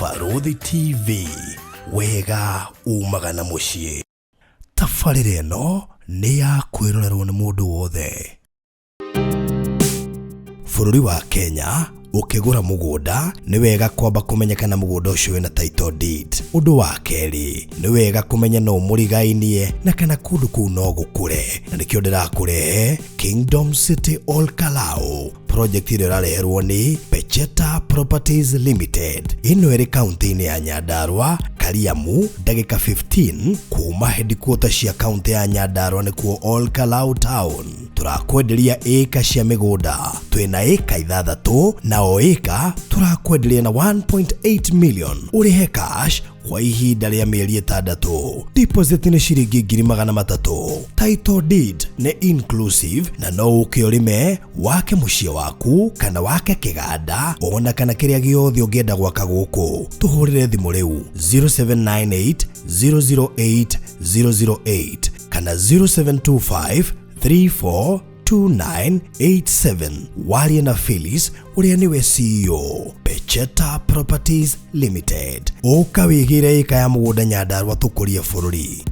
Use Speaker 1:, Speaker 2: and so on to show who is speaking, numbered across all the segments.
Speaker 1: Barũthi TV, wega umaga na mũciĩ. Tabarĩra ĩno nĩ ya kwĩrorerwo nĩ mũndũ wothe. Bũrũri wa Kenya ũkĩgũra mũgũnda nĩ wega kwamba kũmenya kana mũgũnda ũcio wĩna title deed. Ũndũ wa kerĩ nĩ wega kũmenya no mũrigainie na kana kũndũ kũu no gũkũre, na nĩkĩo ndĩrakũrehe Kingdom City Ol Kalou project ĩrĩa ĩrareherwo nĩ Pecheta Properties Limited. Ĩno ĩrĩ kaunti-inĩ ya Nyandarua, Kariamu, ndagĩka 15 kuma headquarter cia kaunti ya Nyandarua nĩkuo Ol Kalou Town. Tũrakwenderia ĩka cia mĩgũnda, twĩna ĩka ithathatũ na o ĩka tũrakwenderia na 1.8 million ũrĩhe cash kwa ihinda rĩa mĩeri ĩtandatũ. Deposit nĩ ciringi 300,000. Title deed nĩ inclusive na no ũke ũrĩme wake mũciĩ waku kana wake kĩganda ona kana kĩrĩa gĩothe ũngĩenda gwaka gũkũ. Tũhũrĩre thimũ rĩu 0798 008 008 kana 0725 342987 warie na Phyllis ũrĩa nĩwe CEO Pecheta Properties Limited. Ũka wĩgĩre ĩka ya mũgũnda Nyandarua tũkũrie bũrũri.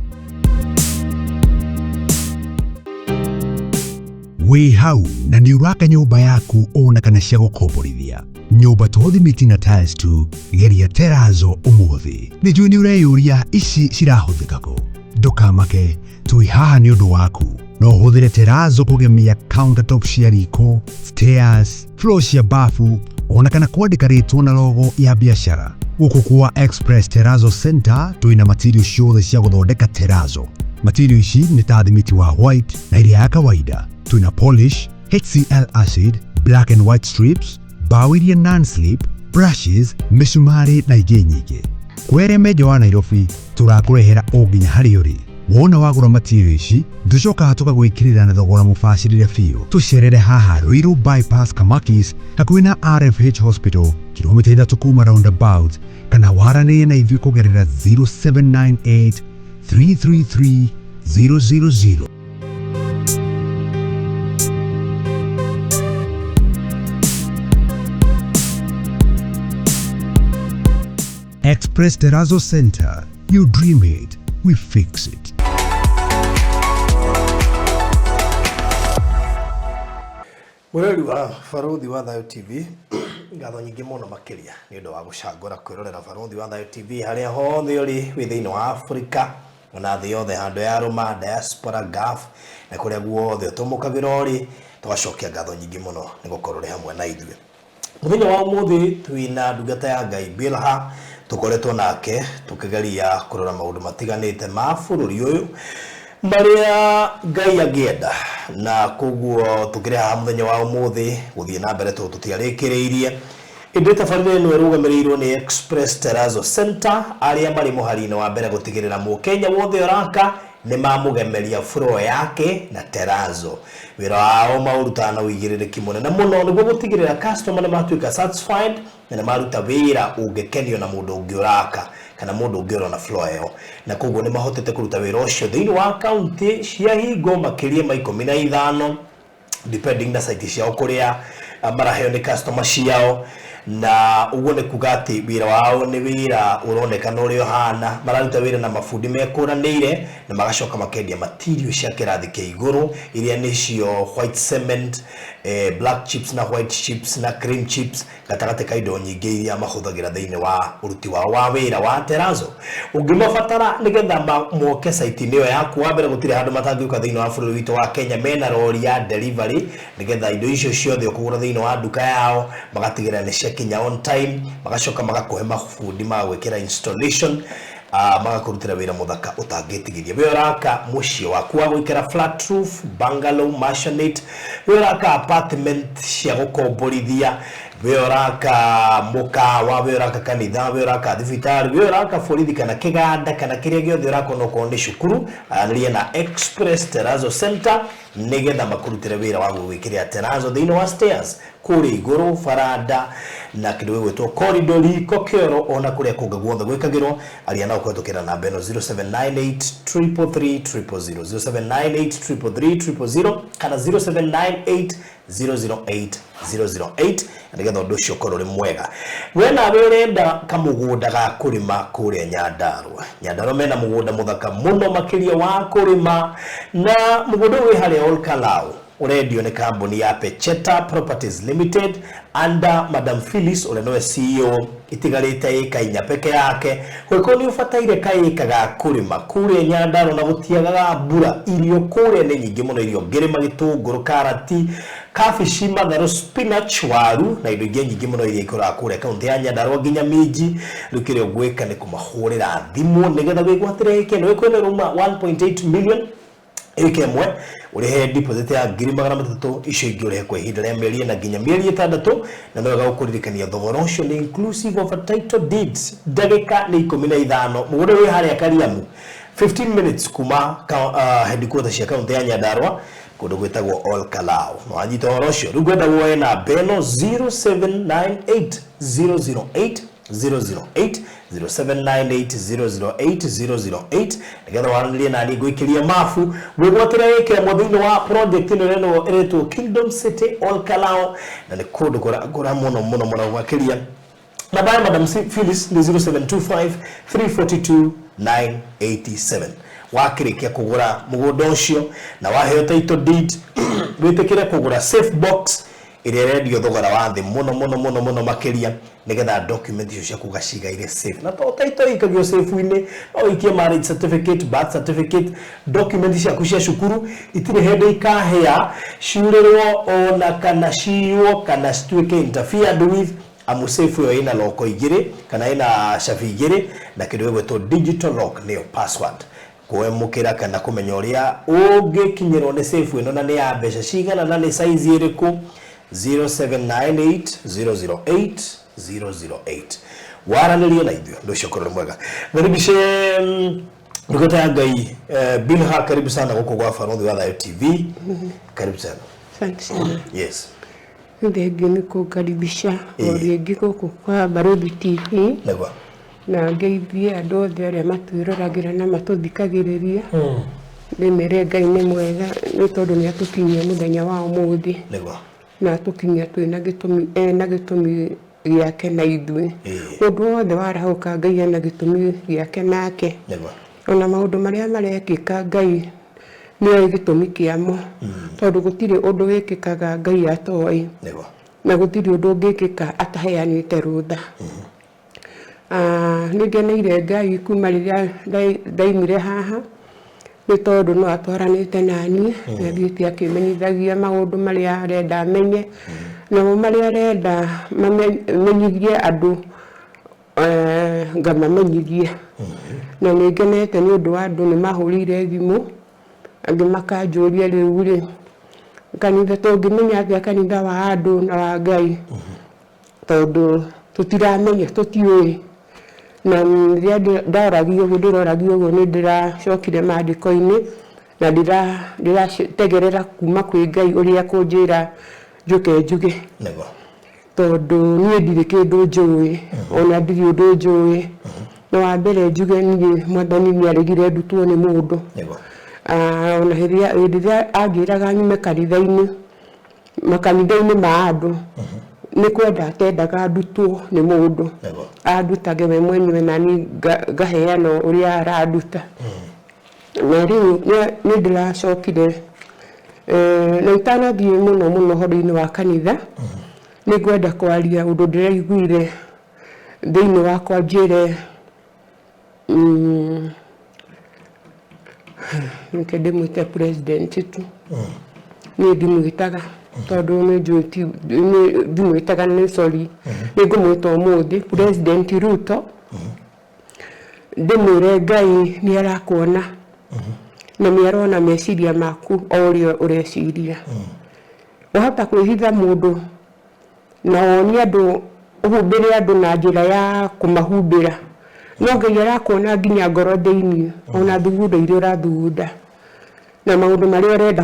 Speaker 2: Wĩ hau na nĩ ũraka nyũmba yaku ona kana cia gũkomborithia nyũmba to thimiti na tiles tu, geria terazo ũmũthĩ. Nĩ njũĩ nĩ ũreyũria ici cirahũthĩka kũ. Ndũkamake, twĩ haha nĩ ũndũ waku. No ũhũthĩre terazo kũgemia countertop cia riko, stairs, floor cia bafu ona kana kwandĩka rĩtwa na logo ya biacara. Gũkũ kwa Express Terrazzo Center twĩna material ciothe cia gũthondeka terrazzo. Material ici nĩ ta thimiti wa white na ĩrĩa ya kawaida. Twĩna polish, HCl acid, black and white strips, mbaũ iria non-slip, brushes, mĩcumarĩ na ingĩ nyingĩ. Kwere menjo wa Nairobi tũrakũrehera o nginya harĩa ũrĩ. Wona wagũra material ici tũcokaga tũgagwĩkĩrĩra na thogora mũbacĩrĩre biũ. Tũcerere haha Ruiru Bypass Kamakis hakuhĩ na RFH Hospital kilomita 3 kuma roundabout kana waranĩrie na ithuĩ kũgerera 0798 333 000. Express Terrazzo Center. You dream it, we fix it.
Speaker 1: Mwĩroreri wa Barũthi wa Thayũ TV, ngatho nyingĩ mũno makĩria nĩ ũndũ wa gũcangũra kwĩrorera Barũthi wa Thayũ TV harĩa hothe ũrĩ wĩ thĩinĩ wa Afrika ona thĩ yothe handũ ya rũma diaspora Gulf na kũrĩa guothe ũtũmũkagĩra ũrĩ, tũgacokia ngatho nyingĩ mũno nĩ gũkorwo ũrĩ hamwe na ithuĩ. Mũthenya wa ũmũthĩ twĩna ndungata ya Ngai Bilha, tũkoretwo nake tũkĩgeria kũrora maũndũ matiganĩte ma bũrũri ũyũ marĩa Ngai angĩenda, na koguo tũkĩrĩ haha mũthenya wa ũmũthĩ gũthiĩ na mbere tondũ tũtiarĩkĩrĩirie. Ĩndĩ tabarĩra ĩno ĩrũgamĩrĩirwo nĩ Express Terrazzo Center arĩa marĩ mũhari-inĩ wa mbere gũtigĩrĩra mũkenya wothe ũraka nĩ mamũgemeria floor yake na terrazzo. Wĩra wao maũrutaga na ũigĩrĩrĩki mũnene mũno nĩguo gũtigĩrĩra customer nĩ matuĩka satisfied na nĩ maruta wĩra ũngĩkenio na mũndũ ũngĩ ũraka kana mũndũ ũngĩ ũrona floor ĩyo, na koguo nĩ mahotete kũruta wĩra ũcio thĩinĩ wa kaunti cia hingo makĩria ma 15 depending na site ciao kũrĩa maraheo nĩ customer ciao, na ũguo nĩ kuga atĩ wĩra wao nĩ wĩra ũronekana ũrĩa ũhana. Mararuta wĩra na mabundi mekũranĩire na magacoka makendia material cia kĩrathi kĩa igũrũ iria nĩcio white cement, black chips na white chips na cream chips, gatagatĩ ka indo nyingĩ iria mahũthagĩra thĩinĩ wa ũruti wao wa wĩra wa terrazzo. Ũngĩmabatara nĩgetha moke site-inĩ ĩyo yaku, wa mbere gũtirĩ handũ matangĩũka thĩinĩ wa bũrũri witũ wa Kenya, mena rori ya delivery nĩgetha indo icio ciothe ũkũgũra thĩinĩ wa nduka yao magatigĩrĩra nĩ ciakinya on time, magacoka magakũhe mabundi ma gwĩkĩra installation, magakũrutĩra wĩra mũthaka ũtangĩtigithia. We ũraka mũciĩ waku wa gũikara flat roof, bungalow, maisonette, we ũraka apartment cia gũkomborithia, we ũraka mũkawa, we ũraka kanitha, we ũraka thibitarĩ, we ũraka borithi kana kĩganda kana kĩrĩa gĩothe ũraka onokorwo nĩ cukuru, aranĩria na Express Terrazzo Center nĩgetha makũrutĩre wĩra wa gũgwĩkĩrĩra terrazzo thĩinĩ wa stairs kũrĩa igũrũ, baranda na kĩndũ gĩgwĩtwo corridor, riko, kĩoro ona kũrĩa kũngĩ guothe gwĩkagĩrwo. Aria nao kũhetũkĩra namba ĩno 0798 333 000, 0798 333 000 kana 0798 008 008, nĩgetha ũndũ ũcio ũkorwo ũrĩ mwega. We nawe ũrenda kamũgũnda ga kũrĩma kũrĩa Nyandarũa. Nyandarũa mena mũgũnda mũthaka mũno makĩria wa kũrĩma, na mũgũnda ũyũ wĩ harĩa Olkalau, ũrendio nĩ kambuni ya Pecheta Properties Limited under Madam Phyllis ũrĩa nĩwe CEO, itigarĩte ĩka 4 peke yake. Gwĩko nĩ ũbataire kaĩka ga kũrĩma kũrĩa Nyandarũa, na gũtiagaga mbura, irio kũrĩa nĩ nyingĩ mũno, irio ngĩrĩma gĩtũngũrũ, karati, kabici, matharũ, spinach, waru na indo ingĩ nyingĩ mũno iria ikũraga kũrĩa kaunti ya Nyandarũa nginya minji. Rĩu kĩrĩa ũgwĩka nĩ kũmahũrĩra thimũ nĩgetha wĩgwatĩre ĩka ĩno ĩkwĩna ruma 1.8 million ĩka ĩmwe, ũrĩhe deposit ya 300,000, icio ingĩ ũrĩhe kwa ihinda rĩa mĩeri 4 nginya mĩeri 6. Na no wega gũkũririkania thogora ũcio nĩ inclusive of a title deeds. Ndagĩka nĩ 15, mũgũnda wĩ harĩa Kariamu, 15 minutes kuma headquarters cia kaunti ya Nyandarũa, kũndũ gwĩtagwo Olkalau. No wanyita ũhoro ũcio. Rĩu ngwenda woe namba ĩno 0798 008 008, 0798 008 008, nĩgetha waranĩrie nani ngũikĩrie mabu wĩgwatĩre ĩka ĩmwe thĩinĩ wa project ĩno ĩrĩa ĩretwo Kingdom City Olkalau, na nĩ kũndũ kũra mũno mũno mũno makĩria. Namba ya Madam Phyllis nĩ 0725 342 987. Wakĩrĩkia kũgũra mũgũnda ũcio na waheo title deed, wĩtĩkĩre kũgũra safe box ĩrĩa ĩrendio thogora wa thĩ mũno mũno mũno mũno makĩria, nĩgetha document icio ciaku ũgaciga irĩ safe. Na to title ĩikagio safe-inĩ, no ũikie marriage certificate, birth certificate, document ciaku cia cukuru, itirĩ hĩndĩ ikahĩa, ciurĩrwo ona kana ciywo kana cituĩke interfered with, amu safe ĩyo ĩna loko 2 kana ĩna cabi 2 na kĩndũ gĩgwĩtwo digital lock, nĩyo password. Kwemũkĩra kana kũmenya ũrĩa ũngĩkinyĩrwo nĩ safe ĩno na nĩ ya mbeca cigana na nĩ size ĩrĩkũ, 0798 008 008, waranĩrie na ithuĩ, ũndũ ũcio ũkorwo nĩ mwega. Ngaribishe ndungata ya Ngai, Bilha, karibu sana gũkũ gwa Barũthi wa Thayũ TV, karibu sana.
Speaker 3: Asante sana.
Speaker 1: Yes.
Speaker 3: Thengiũ nĩ kũngaribisha o rĩngĩ gũkũ kwa Barũthi TV.
Speaker 1: Nĩguo.
Speaker 3: Na ngeithie andũ othe arĩa matwĩroragĩra na matũthikagĩrĩria. Ndĩmere Ngai nĩ mwega nĩ tondũ nĩ atũkinyia mũthenya wa ũmũthĩ.
Speaker 1: Nĩguo.
Speaker 3: Na atũkinyia twĩna gĩtũmi, ena gĩtũmi gĩake na ithuĩ. Ũndũ wothe warahũka, Ngai ena gĩtũmi gĩake nake.
Speaker 1: Nĩguo.
Speaker 3: Ona maũndũ marĩa marekĩka, Ngai nĩoĩ gĩtũmi kĩamo, tondũ gũtirĩ ũndũ wĩkĩkaga Ngai atoĩ.
Speaker 1: Nĩguo.
Speaker 3: Na gũtirĩ ũndũ ũngĩkĩka ataheanĩte rũtha. Nĩ ngeneire Ngai kuma rĩrĩa ndaimire haha, nĩ tondũ no atwaranĩte naniĩ, nĩ athiĩte akĩmenyithagia maũndũ marĩa arenda menye, namo marĩa arenda menyithie andũ, ngamamenyithia. Na nĩ ngenete nĩ ũndũ wa andũ nĩ mahũrĩire thimũ, angĩ makanjũria rĩu rĩ, kanitha tũngĩmenya atĩa kanitha wa andũ na wa Ngai, tondũ tũtiramenya, tũtiũĩ. Na rĩrĩa ndoragia ũguo, ndĩroragia ũguo, nĩ ndĩracokire maandĩko-inĩ na ndĩrategerera kuma kwĩ Ngai ũrĩa ekũnjĩra njũke njuge.
Speaker 1: Nĩguo.
Speaker 3: Tondũ niĩ ndirĩ kĩndũ njũĩ, ona ndirĩ ũndũ njũĩ. Na wa mbere njuge niĩ Mwathani nĩ aregire ndutwo nĩ mũndũ.
Speaker 1: Nĩguo.
Speaker 3: Ona hĩndĩ ĩrĩa anjĩraga nyume kanitha-inĩ, makanitha-inĩ ma andũ, nĩ kwenda atendaga ndutwo nĩ mũndũ.
Speaker 1: Nĩguo.
Speaker 3: Andutage we mwenyewe na niĩ ngaheana ũrĩa aranduta. Na rĩu nĩ ndĩracokire, na itanathiĩ mũno mũno ũhoro-inĩ wa kanitha, nĩ ngwenda kwaria ũndũ ndĩraiguire thĩinĩ wakwa njĩre, reke ndĩmwĩte president tu. Niĩ ndimwĩtaga tondũ nĩ njũĩ ti, ndimwĩtaga nĩ sorry, nĩ ngũmwĩta ũmũthĩ President Ruto. Ndĩmwĩre Ngai nĩ arakuona na nĩ arona meciria maku o ũrĩa ũreciria. Wahota kwĩhitha mũndũ na wonie andũ, ũhumbĩre andũ na njĩra ya kũmahumbĩra, no Ngai arakuona nginya ngoro thĩinĩ, ona thugundo iria ũrathugunda na maũndũ marĩa ũrenda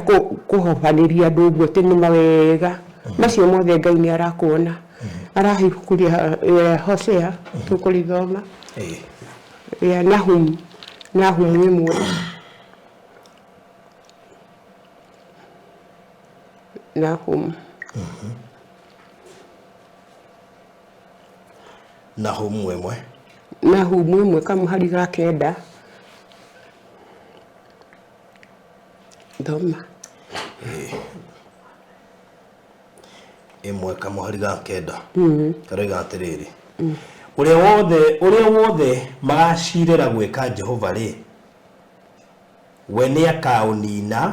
Speaker 3: kũhobanĩria andũ ũguo atĩ nĩ mawega, macio mothe Ngai nĩ arakuona. Arahe ibuku rĩa Hosea, tũkũrĩthoma, rĩa Nahum, Nahum 1. Nahum.
Speaker 1: Nahumu 1.
Speaker 3: Nahumu 1 kamũhari ga 9. Thoma.
Speaker 1: 1 kamũhari ga 9. Karoiga atĩrĩrĩ, ũrĩa wothe magacirĩra gwĩka Jehova rĩ, we nĩakaũnina,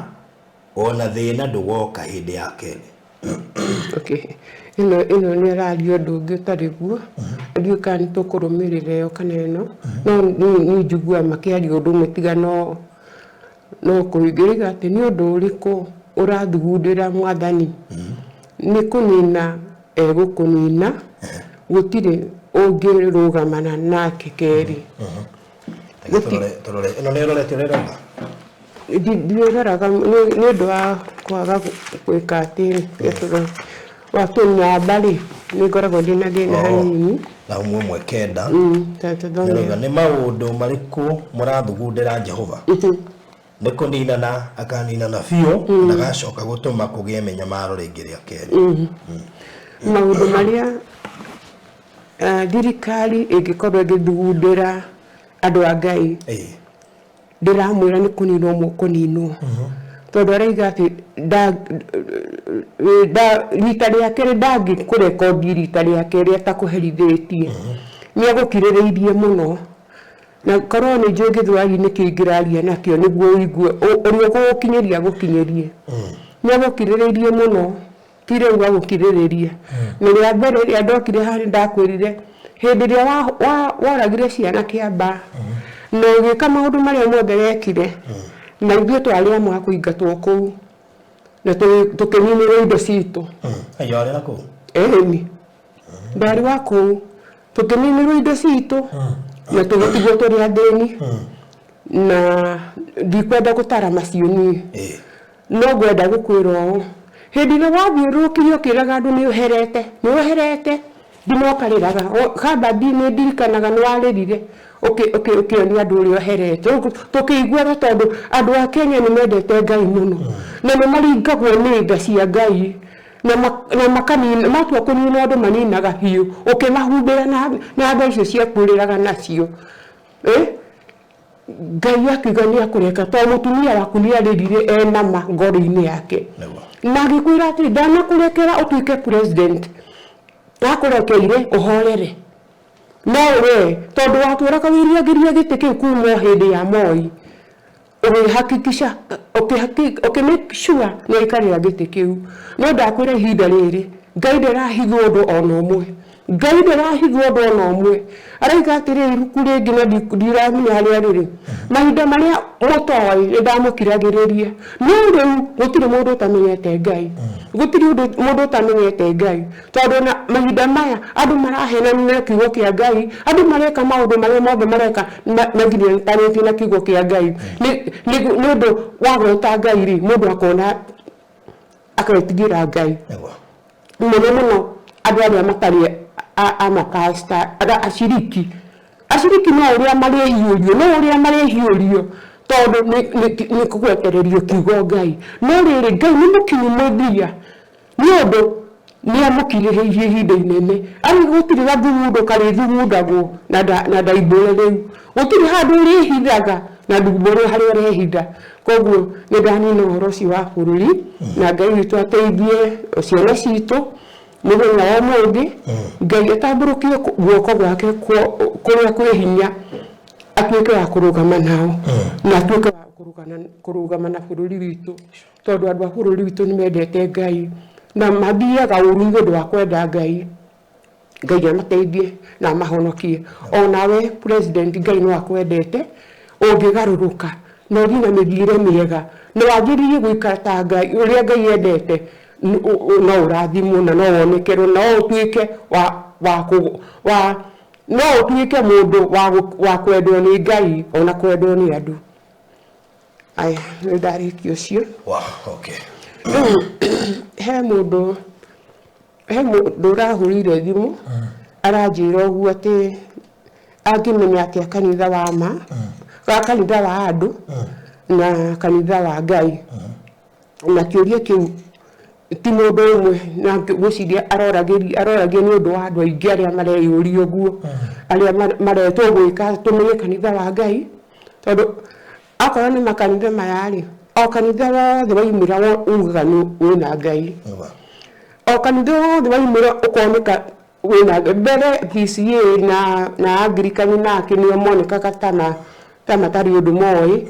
Speaker 1: ona thĩna ndũgoka hĩndĩ ya kerĩ.
Speaker 3: Okay. Ĩno nĩ ĩraria ũndũ ũngĩ ũtarĩ guo. Ndiũĩ kana nĩ tũkũrũmĩrĩra ĩyo kana ĩno. No niĩ njiguaga makĩaria ũndũ ũmwe tiga no kũingĩrĩra atĩ nĩ ũndũ ũrĩkũ ũrathugundĩra mwathani. Nĩ kũnina egũkũnina, gũtirĩ ũngĩrũgamana nake kerĩ.
Speaker 1: Tũrore ĩno nĩ ĩrorete ũrĩa ĩroiga?
Speaker 3: Ndiĩroraga nĩ ũndũ wa kwaga gwĩka atĩ wa kũnyamba rĩ, nĩ ngoragwo ndĩna thĩna hanini.
Speaker 1: Nahumu 1:9. Nĩ maũndũ marĩkũ mũrathugundĩra Jehova? Nĩ kũninana akaninana biũ, ndagacoka gũtũma kũgĩe mĩnyamaro rĩngĩ rĩa kerĩ.
Speaker 3: Maũndũ marĩa thirikari ĩngĩkorwo ĩgĩthugundĩra andũ a Ngai, ndĩramwĩra nĩ kũninwo mũkũninwo. Tondũ araiga atĩ rita rĩa kerĩ ndangĩkũrekondi rita rĩa kerĩ atakũherithĩtie. Nĩ agũkirĩrĩirie mũno. Na korwo nĩ njũĩ gĩthweri nĩkĩ ingĩraria nakĩo nĩguo ũigue ũrĩa ũgũgũkinyĩria agũkinyĩrie. Nĩ agũkirĩrĩirie mũno, ti rĩu agũkirĩrĩria. Na rĩa mbere rĩrĩa ndokire haha nĩ ndakwĩrire hĩndĩ ĩrĩa woragire ciana Kĩambaa na ũgĩka maũndũ marĩa mothe wekire, na ithuĩ twarĩ amwe a kũingatwo kũu na tũkĩninĩrwo indo citũ.
Speaker 1: Ayo arĩ na kũu?
Speaker 3: Ĩni. Ndarĩ wa kũu. Tũkĩninĩrwo indo citũ na tũgĩtigwo tũrĩ athĩni. Na ndikwenda gũtara macio niĩ. No ngwenda gũkwĩra ũũ, hĩndĩ ĩrĩa wathiũrũrũkire ũkĩraga andũ nĩ ũherete, nĩ ũherete, nginya ũkarĩraga. Kamba nĩ ndirikanaga nĩ warĩrire ũkĩonia andũ ũrĩa ũherete. Tũkĩiguaga tondũ andũ a Kenya nĩ mendete Ngai mũno. Na nĩ maringagwo nĩ tha cia Ngai. Na makanina, matua kũnina andũ maninaga biũ, ũkĩmahumbĩra na tha icio ciaku ũrĩraga nacio. Ngai akiuga nĩ akũreka tondũ mũtumia waku nĩ arĩrire ena ma ngoro-inĩ yake. Na agĩkwĩra atĩrĩ, ndanakũrekera ũtuĩke president, ndakũrekeire ũhorere. No we tondũ watũraga wĩriagĩria gĩtĩ kĩu kuma o hĩndĩ ya Moi, ũkĩhakikisha, ũkĩ make sure nĩ waikarĩra gĩtĩ kĩu. No ndakwĩra ihinda rĩrĩ, Ngai ndarahithwo ũndũ ona ũmwe. Ngai ndarahithwo ũndũ ona ũmwe. Arauga atĩrĩrĩ, ibuku rĩngĩ na ndiramenya harĩa rĩrĩ. Mahinda marĩa mũtoĩ nĩ ndamũkiragĩrĩria. No rĩu gũtirĩ mũndũ ũtamenyete Ngai. Gũtirĩ mũndũ ũtamenyete Ngai. Tondũ na mahinda maya andũ marahenania na kiugo kĩa Ngai, andũ mareka maũndũ marĩa mothe mareka magiranĩtie na kiugo kĩa Ngai. Nĩ ũndũ wa gweta Ngai rĩ, mũndũ akona aketigĩra Ngai. Mũno mũno andũ arĩa matarĩ a mapasta, aciriki. Aciriki no ũrĩa marĩhiũrio, no ũrĩa marĩhiũrio tondũ nĩ kũgwetererio kiugo Ngai. No rĩrĩ, Ngai nĩ mũkinyu mũthia. Nĩ ũndũ nĩ amũkirĩrĩirie ihinda inene. Arĩ gũtirĩ gathugundo karĩthugundagwo na ndaimbũre rĩu. Gũtirĩ handũ ũrĩhithaga na ndumbũre harĩa ũrehitha. Koguo nĩ ndanina ũhoro ũcio wa bũrũri, na Ngai witũ ateithie ciana citũ mũthenya wa ũmũthĩ. Ngai atambũrũkie guoko gwake kũrĩa kwĩ hinya, atuĩke wa kũrũgama nao, na atuĩke wa kũrũgama na bũrũri witũ. Tondũ andũ a bũrũri witũ nĩ mendete Ngai, na mathiaga ũru nĩ ũndũ wa kwenda Ngai. Ngai amateithie na amahonokie. Onawe president, Ngai no akwendete, ũngĩgarũrũka na ũthiĩ na mĩthiĩre mĩega, na wambĩrĩrie gũikara ta Ngai, ũrĩa Ngai endete, no ũrathimwo na no wonekerwo, no ũtuĩke wa, wa kũ-, wa, no ũtuĩke mũndũ wa wa kwendwo nĩ Ngai ona kwendwo nĩ andũ. Aya, nĩ ndarĩkia ũcio.
Speaker 1: Wow, okay.
Speaker 3: Rĩu he mũndũ ũrahũrire thimũ, aranjĩra ũguo atĩ angĩmenya atĩa kanitha wa ma, wa kanitha wa andũ na kanitha wa Ngai. Na kĩũria kĩu Ti mũndũ ũmwe, na ngwĩciria aroragĩria aroragia nĩ ũndũ wa andũ aingĩ arĩa mareyũria ũguo, arĩa maretwo gwĩka tũmenye kanitha wa Ngai, tondũ akorwo nĩ makanitha maya rĩ, o kanitha wothe waumĩra ugaga nĩ wĩna Ngai. O kanitha wothe waumĩra ũkoneka wĩna Ngai. Mbere PCEA na Anglican nake nĩo monekaga ta matarĩ ũndũ moĩ.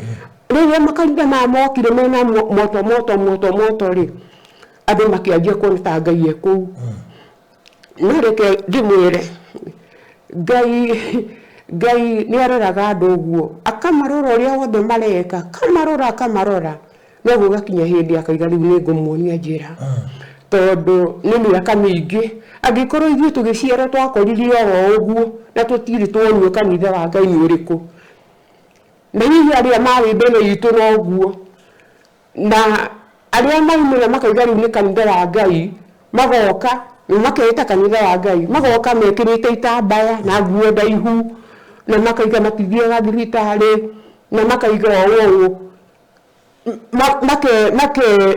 Speaker 3: Rĩrĩa makanitha maya mokire mena moto moto moto moto rĩ, andũ makĩanjia kuona ta Ngai e kũu. No reke ndĩmwĩre, Ngai nĩ aroraga andũ ũguo, akamarora ũrĩa wothe mareka, akamarora akamarora, no gũgakinya hĩndĩ akaiga rĩu nĩ ngũmuonia njĩra. Tondũ nĩ mĩaka mĩingĩ, angĩkorwo ithuĩ tũgĩciarwo twakorire oro ũguo na tũtirĩ tuonio kanitha wa Ngai nĩ ũrĩkũ. Na hihi arĩa marĩ mbere itũ noguo, na arĩa maumĩra makauga rĩu nĩ kanitha wa Ngai, magoka makeĩta kanitha wa Ngai, magoka mekĩrĩte itambaya na nguo ndaihu, na makauga matithiaga thibitarĩ, na makauga o ũũ,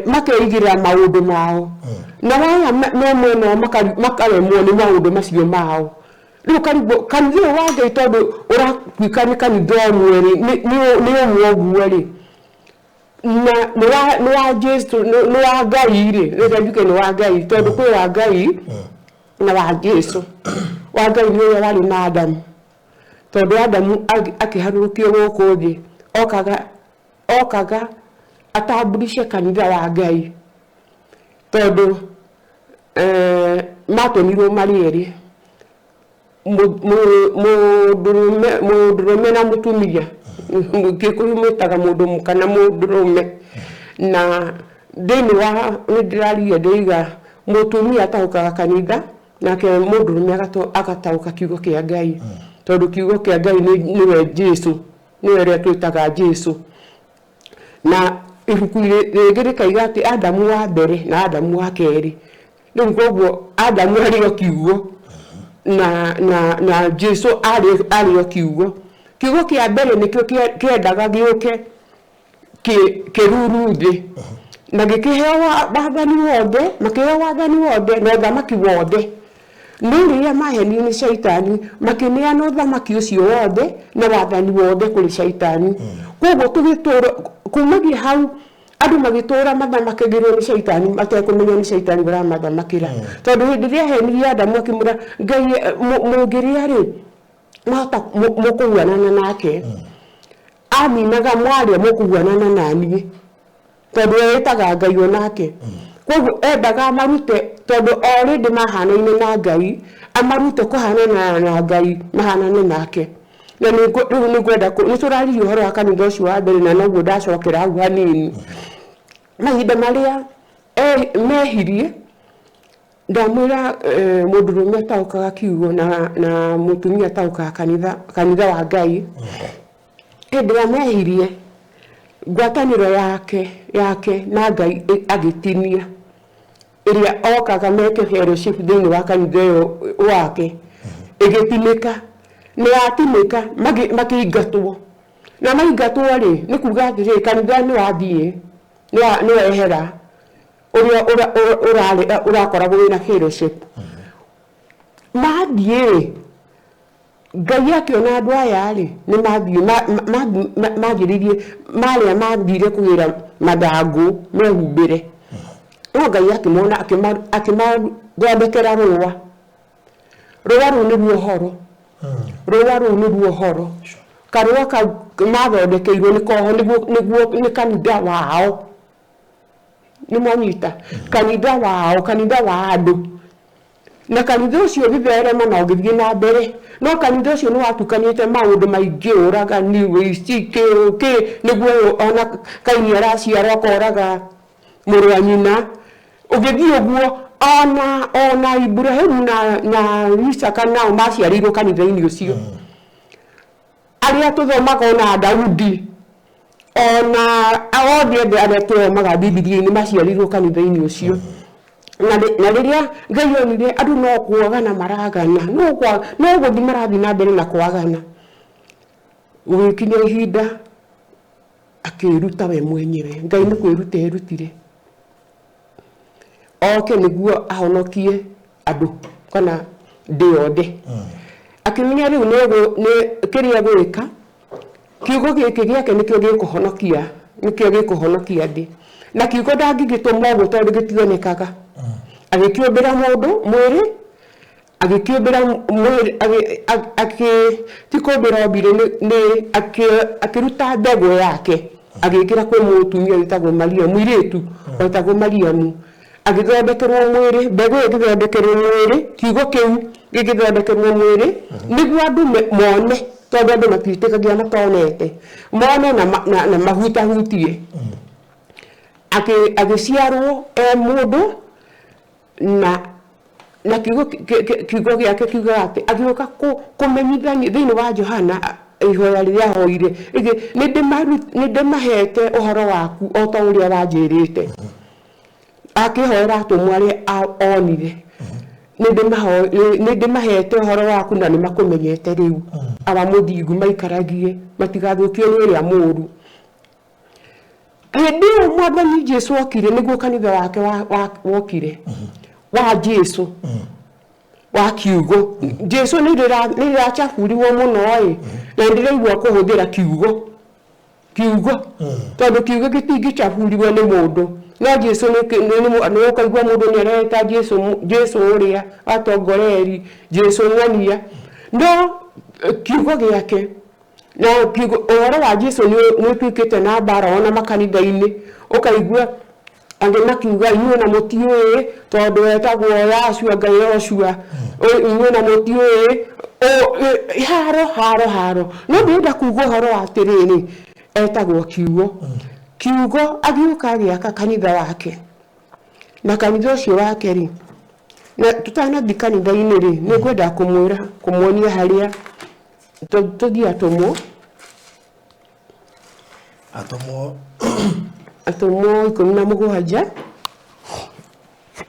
Speaker 3: makeigĩrĩra maũndũ mao. Na aya me mwena ũyũ makaremwo nĩ maũndũ macio mao. Rĩu kanitha ũyũ wa Ngai tondũ ũratuĩka nĩ kanitha ũmwe rĩ, nĩ ũmwe ũguo rĩ, na nĩ wa Jesu, nĩ wa Ngai rĩ, reke njuge nĩ wa Ngai, tondũ kwĩ wa Ngai na wa Jesu. Wa Ngai nĩ ũrĩa warĩ na Adamu, tondũ Adamu akĩharũrũkio gũkũ thĩ, okaga atamburishe kanitha wa Ngai, tondũ matũmirwo marĩ erĩ, mũndũrũme na mũtumia. Gĩkũyũ mwĩtaga mũndũ mũka na mũndũrũme. Na thĩinĩ wa nĩ ndĩraria ndĩiga mũtumia ataũkaga kanitha, nake mũndũrũme agataũka kiugo kĩa Ngai, tondũ kiugo kĩa Ngai nĩwe Jesu, nĩwe ũrĩa twĩtaga Jesu. Na ibuku rĩngĩ rĩkaiga atĩ Adamu wa mbere na Adamu wa kerĩ. Rĩu koguo Adamu arĩ o kiugo na Jesu arĩ o kiugo. Kiugo kĩa mbere nĩkĩo kĩendaga gĩũke kĩruru thĩ, na gĩkĩheo wathani wothe, makĩheo wathani wothe na ũthamaki wothe. No rĩrĩa mahenirio nĩ caitani, makĩneana ũthamaki ũcio wothe na wathani wothe kũrĩ caitani. Koguo tũgĩtũra kumagia hau, andũ magĩtũra mathamakagĩrwo nĩ caitani matekũmenya nĩ caitani ũramathamakĩra. Tondũ hĩndĩ ĩrĩa ahenirie Adamu akĩmwĩra Ngai mũngĩrĩa rĩ, mwahota mũkũhuanana nake. Aminaga mwarĩa mũkũhuanana naniĩ, tondũ eĩtaga Ngai onake. Koguo endaga amarute, tondũ already mahanaine na Ngai, amarute kũhanana na Ngai, mahanane nake. Na rĩu nĩ ngwenda nĩ tũraririe ũhoro wa kanitha ũcio wa mbere, na noguo ndacokera hau hanini. Mahinda marĩa mehirie, ndamwĩra mũndũrũme ataũkaga kiugo na mũtumia ataũkaga kanitha wa Ngai. Hĩndĩ ĩrĩa mehirie, ngwatanĩro yake na Ngai agĩtinia, ĩrĩa okaga meke fellowship thĩinĩ wa kanitha ũyũ wake, ĩgĩtinĩka. Na yatinĩka, makĩingatwo. Na maingatwo rĩ, nĩ kuga atĩrĩrĩ, kanitha nĩ wathiĩ, nĩ wehera, ũrĩa ũrakoragwo wĩna fellowship. Mathiĩ rĩ, Ngai akĩona andũ aya rĩ, nĩ mathiĩ, manjĩrĩirie, marĩa mathire kũgĩra mathangũ mehumbĩre. No Ngai akĩmona, akĩmathondekera rũa. Rũa rũu nĩruo ũhoro. Rũa rũu nĩruo ũhoro. Karũa kau mathondekeirwo nĩ koho, nĩguo nĩ kanitha wao. Nĩ mwanyita? Kanitha wao, kanitha wa andũ. Na kanitha ũcio ũgĩtherema na ũgĩthiĩ na mbere. No kanitha ũcio nĩ watukanĩte maũndũ maingĩ, ũragani, ũici, kĩ, kĩ, nĩguo ona Kaini araciarwo akoraga mũrũ wa nyina. Ũgĩthiĩ ũguo, ona Iburahĩmu na Isaka nao maciarĩirwo kanitha-inĩ ũcio. Arĩa tũthomaga ona Daudi, ona othe othe arĩa tũthomaga Bibilia-inĩ maciarĩirwo kanitha-inĩ ũcio. Na rĩrĩa Ngai onire andũ no kwagana maragana, no gũthiĩ marathiĩ na mbere na kwagana, gũgĩkinya ihinda akĩĩruta we mwenyewe. Ngai nĩ kwĩruta erutire. Oke nĩguo ahonokie andũ kana thĩ yothe. Akĩmenya rĩu nĩ kĩrĩa egwĩka, kiugo gĩkĩ gĩake nĩkĩo gĩkũhonokia, nĩkĩo gĩkũhonokia thĩ. Na kiugo ndangĩgĩtũma ũguo tondũ gĩtionekaga. Agĩkĩũmbĩra mũndũ mwĩrĩ, agĩkĩũmbĩra mwĩrĩ, ti kũmbĩra ombire nĩ akĩruta mbegũ yake agĩkĩra kwĩ mũtumia wĩtagwo Maria, mũirĩtu wetagwo Mariamu, agĩthondekerwo mwĩrĩ, mbegũ ĩyo ĩgĩthondekerwo mwĩrĩ, kiugo kĩu gĩgĩthondekerwo mwĩrĩ, nĩguo andũ mone, tondũ andũ matiĩtĩkagia matonete, mone na mahutahutie. Agĩciarwo e mũndũ, na kiugo gĩake kiugaga atĩ agĩũka kũmenyithania thĩinĩ wa Johana ihoya rĩrĩa ahoire, nĩ ndĩmahete ũhoro waku o ta ũrĩa wanjĩrĩte. Akĩhoera atũmwo arĩa onire, nĩ ndĩmahete ũhoro waku na nĩ makũmenyete rĩu, awa mũthingu maikaragie matigathũkio nĩ ũrĩa mũũru. Hĩndĩ ĩyo Mwathani Jesu okire, nĩguo kanitha wake wokire, wa Jesu, wa kiugo. Jesu nĩ rĩracabũrirwo mũno ĩ, na ndĩraigua kũhũthĩra kiugo, kiugo, tondũ kiugo gĩtingĩcabũrirwo nĩ mũndũ. No Jesu nĩ ũkaigua mũndũ nĩ areta Jesu, Jesu ũrĩa atongoreri, Jesu ng'ania. No kiugo gĩake, na ũhoro wa Jesu nĩ ũtuĩkĩte na mbara ona makanitha-inĩ, ũkaigua angĩ makiuga inyuĩ na mũtiũĩ tondũ etagwo Yahshua Ngai Yoshua, inyuĩ na mũtiũĩ, haro haro haro. No ndĩrenda kuga ũhoro wa atĩrĩrĩ, etagwo kiugo. Kiugo agĩũka agĩaka kanitha wake, na kanitha ũcio wake rĩ, na tũtanathiĩ kanitha-inĩ rĩ, nĩ ngwenda kũmwĩra, kũmuonia harĩa tũthiĩ atũmwo.
Speaker 1: Atũmwo.
Speaker 3: Atũmwo 17.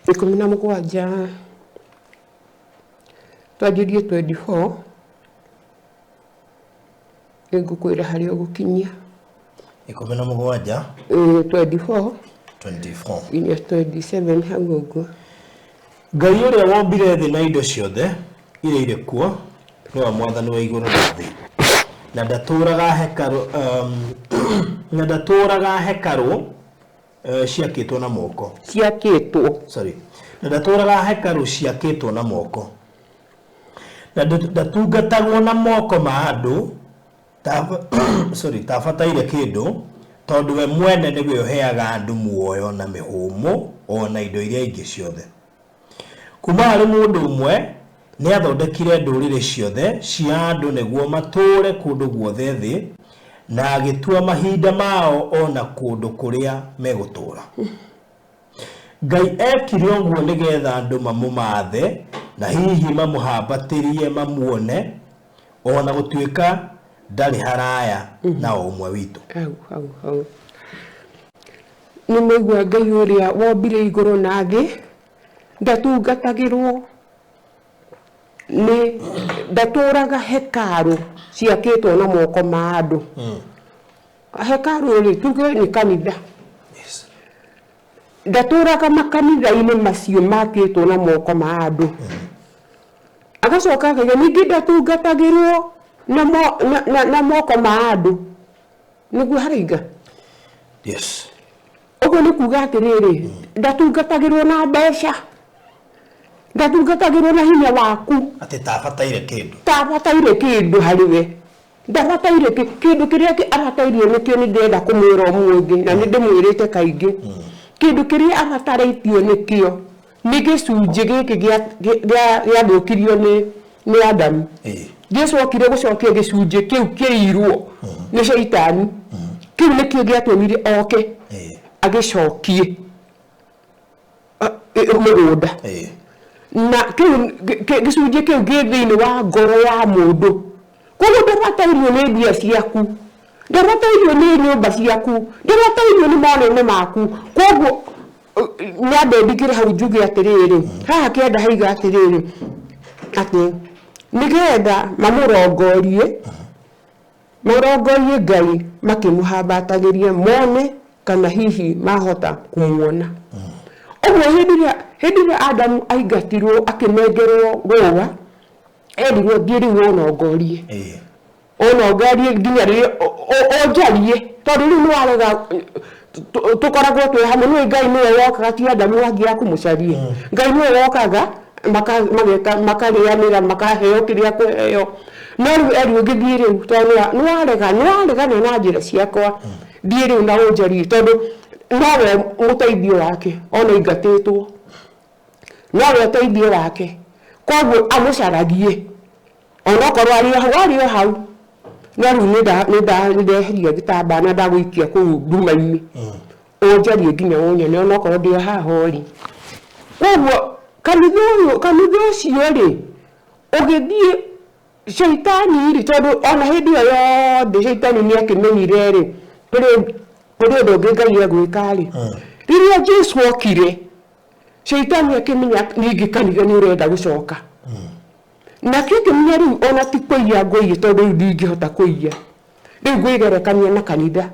Speaker 3: 17. Twanjĩrie 24. Nĩngũkwĩra harĩa ũgũkinyia.
Speaker 1: 17.
Speaker 3: 24.
Speaker 1: 24.
Speaker 3: Nginya 27 hau ũguo.
Speaker 1: Ngai ũrĩa wombire thĩ na indo ciothe iria irĩ kuo, nĩwe mwathani wa igũrũ na thĩ. Na ndatũũraga hekarũ, na ndatũũraga hekarũ ciakĩtwo na moko.
Speaker 3: Ciakĩtwo.
Speaker 1: Sorry. Na ndatũũraga hekarũ ciakĩtwo na moko. Na ndatungatagwo na moko ma andũ, sorry, tabataire kĩndũ, tondũ we mwene nĩwe ũheaga andũ muoyo na mĩhũmũ o na indo iria ingĩ ciothe. Kuma harĩ mũndũ ũmwe nĩ athondekire ndũrĩrĩ ciothe cia andũ nĩguo matũũre kũndũ guothe thĩ, na agĩtua mahinda mao o na kũndũ kũrĩa megũtũũra. Ngai ekire ũguo nĩgetha andũ mamũmathe na hihi mamũhambatĩrie mamuone, o na gũtuĩka ndarĩ haraya na o ũmwe witũ.
Speaker 3: Hau, hau, hau. Nĩ maigua Ngai ũrĩa wombire igũrũ na thĩ, ndatungatagĩrwo nĩ ndatũraga hekarũ ciakĩtwo na moko ma andũ. Hekarũ rĩ, tuge nĩ kanitha. Ndatũraga makanitha-inĩ macio makĩtwo na moko ma andũ. Agacoka akauga ningĩ ndatungatagĩrwo na moko ma andũ. Nĩguo harainga?
Speaker 1: Yes.
Speaker 3: Ũguo nĩ kuga atĩrĩrĩ, ndatungatagĩrwo na mbeca, ndatungatagĩrwo na hinya waku.
Speaker 1: Atĩ tabataire kĩndũ.
Speaker 3: Tabataire kĩndũ harĩ we. Ndabataire kĩndũ kĩrĩa abatairio nĩkĩo nĩ ndĩrenda kũmwĩra ũmũthĩ, na nĩ ndĩmwĩrĩte kaingĩ. Kĩndũ kĩrĩa abatarĩtio nĩkĩo nĩ gĩcunjĩ gĩkĩ gĩathũkirio nĩ Adamu. Jesu okire gũcokia gĩcunjĩ kĩu kĩirwo nĩ Shaitani. Kĩu nĩkĩo gĩatũmire oke agĩcokie mũgũnda. Na kĩu gĩcunjĩ kĩu gĩ thĩinĩ wa ngoro ya mũndũ. Koguo ndabatairio nĩ mbia ciaku, ndabatairio nĩ nyũmba ciaku, ndabatairio nĩ monene maku. Koguo nyambe ndingĩre hau njuge atĩrĩrĩ, haha kĩanda haiga atĩrĩrĩ, atĩ nĩgetha mamũrongorie, marongorie Ngai makĩmũhambatagĩrie mone kana hihi mahota kũmuona. Ũguo hĩndĩ ĩrĩa hĩndĩ ĩrĩa Adamu aingatirwo akĩnengerwo rũa, erirwo thiĩ rĩu ũnongorie. Ũnongorie nginya rĩrĩa ũnjarie, tondũ rĩu nĩ warega tũkoragwo twĩ hamwe. Nĩũĩ Ngai nĩwe wokaga ti Adamu wathiaga kũmũcaria. Ngai nĩwe wokaga mageka makarĩanĩra makaheo kĩrĩa akũheo. No rĩu erirwo gĩthiĩ rĩu tondũ nĩ warega nĩwaregana na njĩra ciakwa, thiĩ rĩu na ũnjarie tondũ nowe mũteithio wake ona aingatĩtwo, nowe ũteithio wake. Koguo amũcaragie onokorwo arĩ o hau arĩ o hau, no rĩu nĩndeheria gĩtambaya na ndagũikia kũu nduma-inĩ, ũnjarie nginya ũnyone onokorwo ndĩ o haha ũrĩ. Koguo kanitha ũyũ kanitha ũcio rĩ, ũgĩthiĩ Shaitani rĩ, tondũ ona hĩndĩ ĩyo yothe shaitani nĩ akĩmenyire rĩ, kũrĩ kũrĩ ũndũ ũngĩ Ngai egwĩka rĩ, rĩrĩa Jesu okire, shaitani akĩmenya ningĩ kanitha nĩ ũrenda gũcoka. Nake akĩmenya rĩu ona ti kũiya ngũiya tondũ rĩu ndingĩhota kũiya, rĩu ngwĩgerekania na kanitha.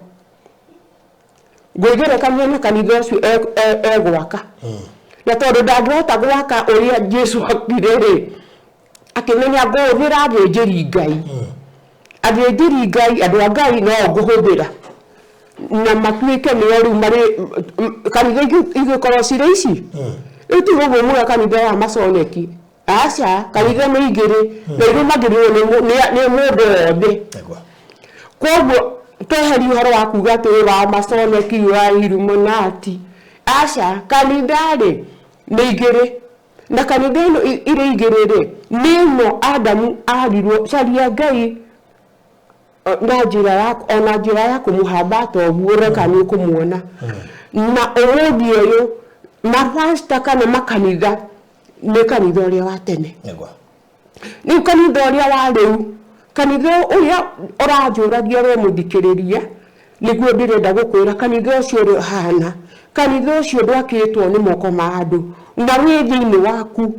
Speaker 3: Ngwĩgerekania na kanitha ũcio egwaka. Na tondũ ndangĩhota gwaka ũrĩa Jesu akire rĩ, akĩmenya ngũhũthĩra athĩnjĩri Ngai. Athĩnjĩri Ngai, andũ a Ngai no o ngũhũthĩra na matuĩke nĩo rĩu marĩ kanitha igĩkorwo cirĩ ici. Rĩu ti ũguo muga kanitha wa maconeki, aca, kanitha nĩ igĩrĩ na irũmagĩrĩrwo nĩ mũndũ wothe. Koguo tweherie ũhoro wa kuga atĩ ũyũ wa maconeki, ũyũ wa Illuminati, aca, kanitha rĩ nĩ igĩrĩ. Na kanitha ĩno irĩ igĩrĩ rĩ, nĩ ĩno Adamu arirwo caria Ngai na njĩra ya ona njĩra ya kũmũhambata ũguo ũrore kana nĩ ũkũmuona. Na ũmũthĩ ũyũ mapasta kana makanitha nĩ kanitha ũrĩa wa tene. Rĩu kanitha ũrĩa wa rĩu, kanitha ũrĩa ũranjũragia we mũthikĩrĩria, nĩguo ndĩrenda gũkwĩra kanitha ũcio ũrĩa ũhana, kanitha ũcio ndwakĩtwo nĩ moko ma andũ, na wĩ thĩinĩ waku,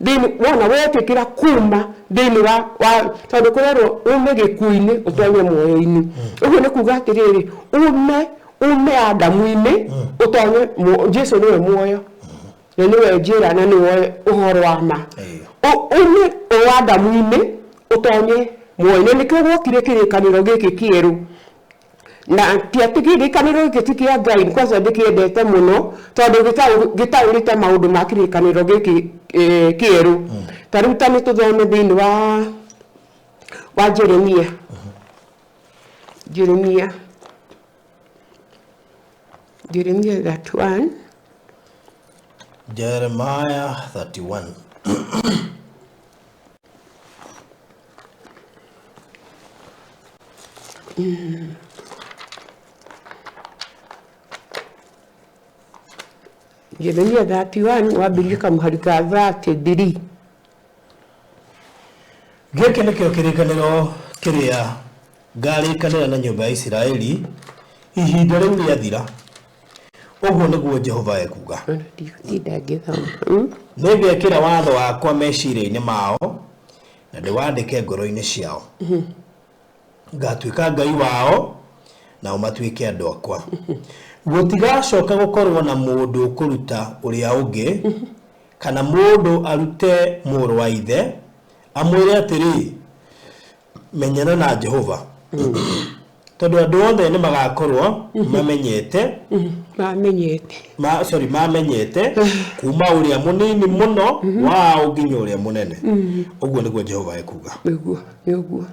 Speaker 3: thĩinĩ wona wetĩkĩra kuma thĩinĩ wa, wa tondũ kũrerwo ume gĩkuũ-inĩ ũtonye muoyo-inĩ. Ũguo nĩ kuga atĩrĩrĩ, ume ume Adamu-inĩ ũtonye, Jesu nĩwe muoyo. Na nĩwe njĩra na nĩwe ũhoro wa ma. Ume ũadamu-inĩ ũtonye muoyo-inĩ. Nĩkĩo gwokire kĩrĩkanĩro gĩkĩ kĩerũ. Na ti atĩ kĩrĩkanĩro gĩkĩ ti kĩa Ngai, kwanza ndĩkĩendete mũno tondũ gĩtaũrĩte maũndũ ma kĩrĩkanĩro gĩkĩ kĩerũ. Ta rĩu ta nĩ tũthome thĩinĩ wa wa Jeremia. Jeremia. Jeremia 31.
Speaker 1: Jeremiah 31.
Speaker 3: Jeremia 31 wambĩrĩrie kamũhari ka 33.
Speaker 1: Gĩkĩ nĩkĩo kĩrĩkanĩro kĩrĩa ngarĩkanĩra na nyũmba ya Isiraeli ihinda rĩu rĩathira, ũguo nĩguo Jehova ekuuga.
Speaker 3: Ona ndigũtinda ngĩthoma.
Speaker 1: Nĩngekĩra watho wakwa meciria-inĩ mao na ndĩwandĩke ngoro-inĩ ciao. Ngatuĩka Ngai wao nao matuĩke andũ akwa. Gũtigacoka gũkorwo na mũndũ ũkũruta ũrĩa ũngĩ kana mũndũ arute mũrũ wa ithe amwĩre atĩrĩ, menyana na Jehova, tondũ andũ othe nĩ magakorwo mamenyete
Speaker 3: Mamenyete.
Speaker 1: Ma, sorry, mamenyete kuma ũrĩa mũnini mũno wao nginya ũrĩa mũnene, ũguo nĩguo Jehova ekuga.
Speaker 3: Nĩguo, nĩguo.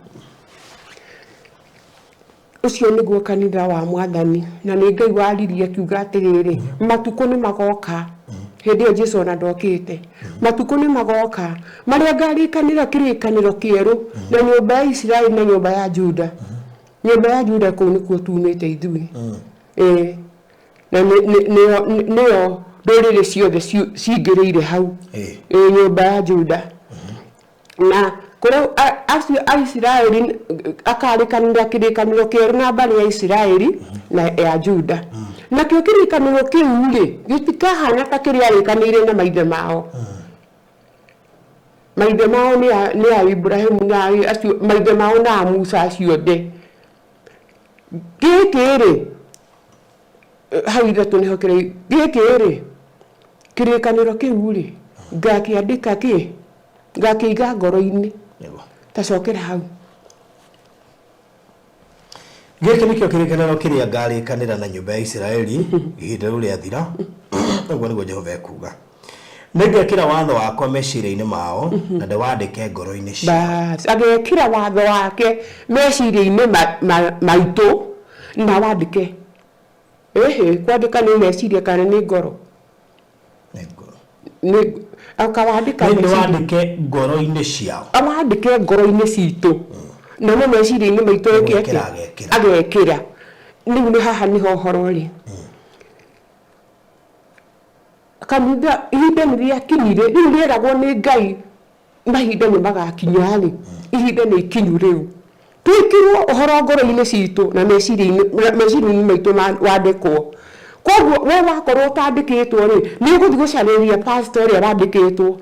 Speaker 3: Ũcio nĩguo kanitha wa Mwathani. Na nĩ Ngai waririe akiuga atĩrĩrĩ, matukũ nĩ magoka, hĩndĩ ĩyo Jesu ona ndokĩte, matukũ nĩ magoka marĩa ngarĩkanĩra kĩrĩkanĩro kĩerũ na nyũmba ya Isiraeli na nyũmba ya Juda. Nyũmba ya Juda kũu nĩkuo tumĩte ithuĩ. Ĩĩ. Na nĩyo nĩyo ndũrĩrĩ ciothe cingĩrĩire hau. Ĩĩ, nyũmba ya Juda. Na kũrĩa acio a Isiraeli akarĩkanĩra kĩrĩkanĩro kĩerũ na mbarĩ ya Isiraeli na ya Juda. Nakĩo kĩrĩkanĩro kĩu rĩ, gĩtikahana ta kĩrĩa arĩkanĩire na maithe mao. Maithe mao nĩ a, nĩ a Iburahĩmu na acio maithe mao na a Musa acio othe. Gĩkĩ rĩ, hau ithatũ nĩho kĩrĩ, gĩkĩ rĩ, Kĩrĩkanĩro kĩu rĩ, ngakĩandĩka kĩ? Ngakĩiga ngoro-inĩ.
Speaker 1: Nĩguo.
Speaker 3: Ta cokera hau.
Speaker 1: Gĩkĩ nĩkĩo kĩrĩkanĩro kĩrĩa ngarĩkanĩra na nyũmba ya Isiraeli ihinda rĩu rĩathira, ũguo nĩguo Jehova ekuuga. Nĩngekĩra watho wakwa meciria-inĩ mao na ndĩwandĩke ngoro-inĩ ciao.
Speaker 3: Bas, agekĩra watho wake meciria-inĩ maitũ na wandĩke. Ĩhĩ, kwandĩka nĩ meciria kana nĩ ngoro?
Speaker 1: Nĩ ngoro.
Speaker 3: Nĩ akawandĩka
Speaker 1: Nĩ
Speaker 3: meciria.
Speaker 1: ndĩwandĩke ngoro-inĩ ciao.
Speaker 3: Awandĩke ngoro-inĩ citũ. Namo meciria-inĩ maitũ eke
Speaker 1: Gwĩkĩra
Speaker 3: atĩa?
Speaker 1: agekĩra.
Speaker 3: Agekĩra. Rĩu nĩ haha nĩho ũhoro ũrĩ. Kanitha ihinda nĩ rĩakinyire, rĩu rĩeragwo nĩ Ngai mahinda nĩ magakinya rĩ, ihinda nĩ ikinyu rĩu. Twĩkĩrwo ũhoro ngoro-inĩ citũ na meciria-inĩ meciria-inĩ maitũ wandĩkwo. Koguo we wakorwo ũtandĩkĩtwo rĩ, nĩ ũgũthiĩ gũcarĩria pastor ũrĩa wandĩkĩtwo.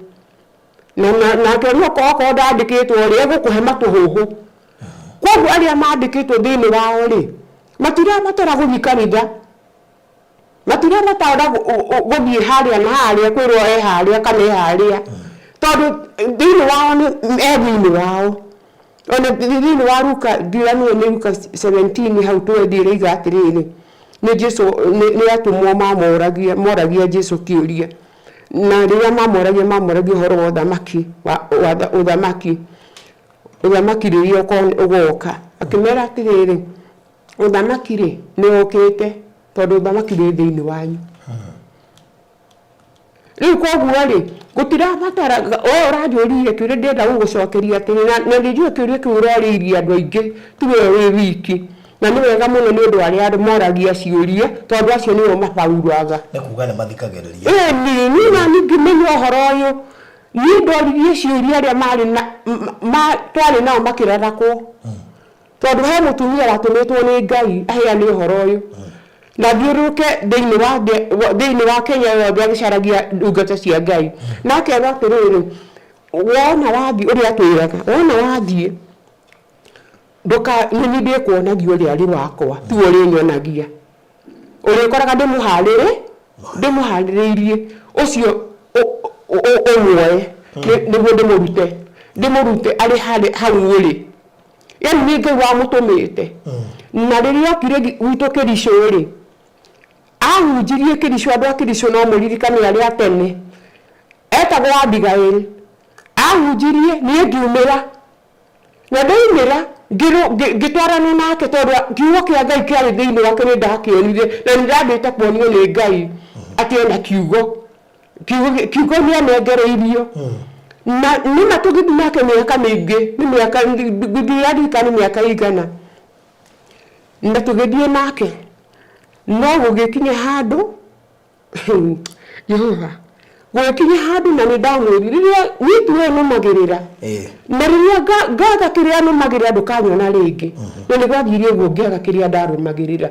Speaker 3: Na nake rĩu okorwo ndandĩkĩtwo rĩ, egũkũhe matũhũhũ. Koguo arĩa mandĩkĩtwo thĩinĩ wao rĩ, matirabatara gũthiĩ kanitha. Matirabatara gũthiĩ harĩa na harĩa kwĩrwo e harĩa kana e harĩa. Tondũ thĩinĩ wao nĩ e thĩinĩ wao. Ona thĩinĩ wa Luka ndiramenya nĩ Luka 17 hau twethiĩ ĩroiga atĩrĩrĩ, nĩ Jesu nĩ atũmwo mamoragia moragia Jesu kĩũria. Na rĩrĩa mamoragia mamoragia ũhoro wa ũthamaki wa ũthamaki ũthamaki rĩrĩa ũgoka. Akĩmera atĩrĩrĩ, ũthamaki-rĩ nĩ ũkĩte tondũ ũthamaki wĩ thĩinĩ wanyu. Rĩu koguo rĩ, gũtirabatara we ũranjũririe kĩũria ndĩrenda gũgũcokeria atĩrĩ, na na nĩ njũĩ kĩũria kĩu ũrorĩirie andũ aingĩ ti we wĩ wiki, na nĩ wega mũno nĩ ũndũ arĩa moragia ciũria tondũ acio nĩo mabauraga.
Speaker 1: Nĩ kuga nĩ mathikagĩrĩria.
Speaker 3: Ĩni, niĩ nani ngĩmenya ũhoro ũyũ, niĩ ndoririe ciũria arĩa marĩ na twarĩ nao makĩrarakwo. Tondũ he mũtumia watũmĩtwo nĩ Ngai aheane ũhoro ũyũ na athiũrũrũke thĩinĩ wa thĩinĩ wa Kenya yothe agĩcaragia ndungata cia Ngai. Na akerwo atĩrĩrĩ, wona wathiĩ ũrĩa atwĩraga, wona wathiĩ ndũka nĩ niĩ ndĩkuonagia ũrĩa arĩ wakwa, tiwe ũrĩnyonagia. Ũrĩkoraga ndĩmũharĩrĩ ndĩmũharĩrĩirie ũcio ũmuoe nĩguo ndĩmũrute ndĩmũrute arĩ harĩ hau ũrĩ. Yani nĩ Ngai wamũtũmĩte. Na rĩrĩa okire gwitũ Kĩricũ rĩ, ahunjirie Kĩricũ, andũ a Kĩricũ no mũririkane arĩa a tene, etagwo Abigail. Ahunjirie niĩ ngiumĩra, na ndaumĩra ngĩtwarana nake tondũ kiugo kĩa Ngai kĩarĩ thĩinĩ wake nĩ ndakĩonire na nĩ ndambĩte kuonio nĩ Ngai atĩ ena kiugo. Kiugo kiugo nĩ anengereirio. Na nĩma tũgĩthiĩ nake mĩaka mĩingĩ, nĩ mĩaka ndiraririkana nĩ mĩaka ĩigana. Na tũgĩthiĩ nake, no gũgĩkinya handũ, Jehova, gũgĩkinya handũ na nĩ ndamwĩrire, rĩrĩa niĩ tiwe nũmagĩrĩra, na rĩrĩa ngaga kĩrĩa nũmagĩrĩra ndũkanyona rĩngĩ. Na nĩ gwathire ũguo ngĩaga kĩrĩa ndarũmagĩrĩra.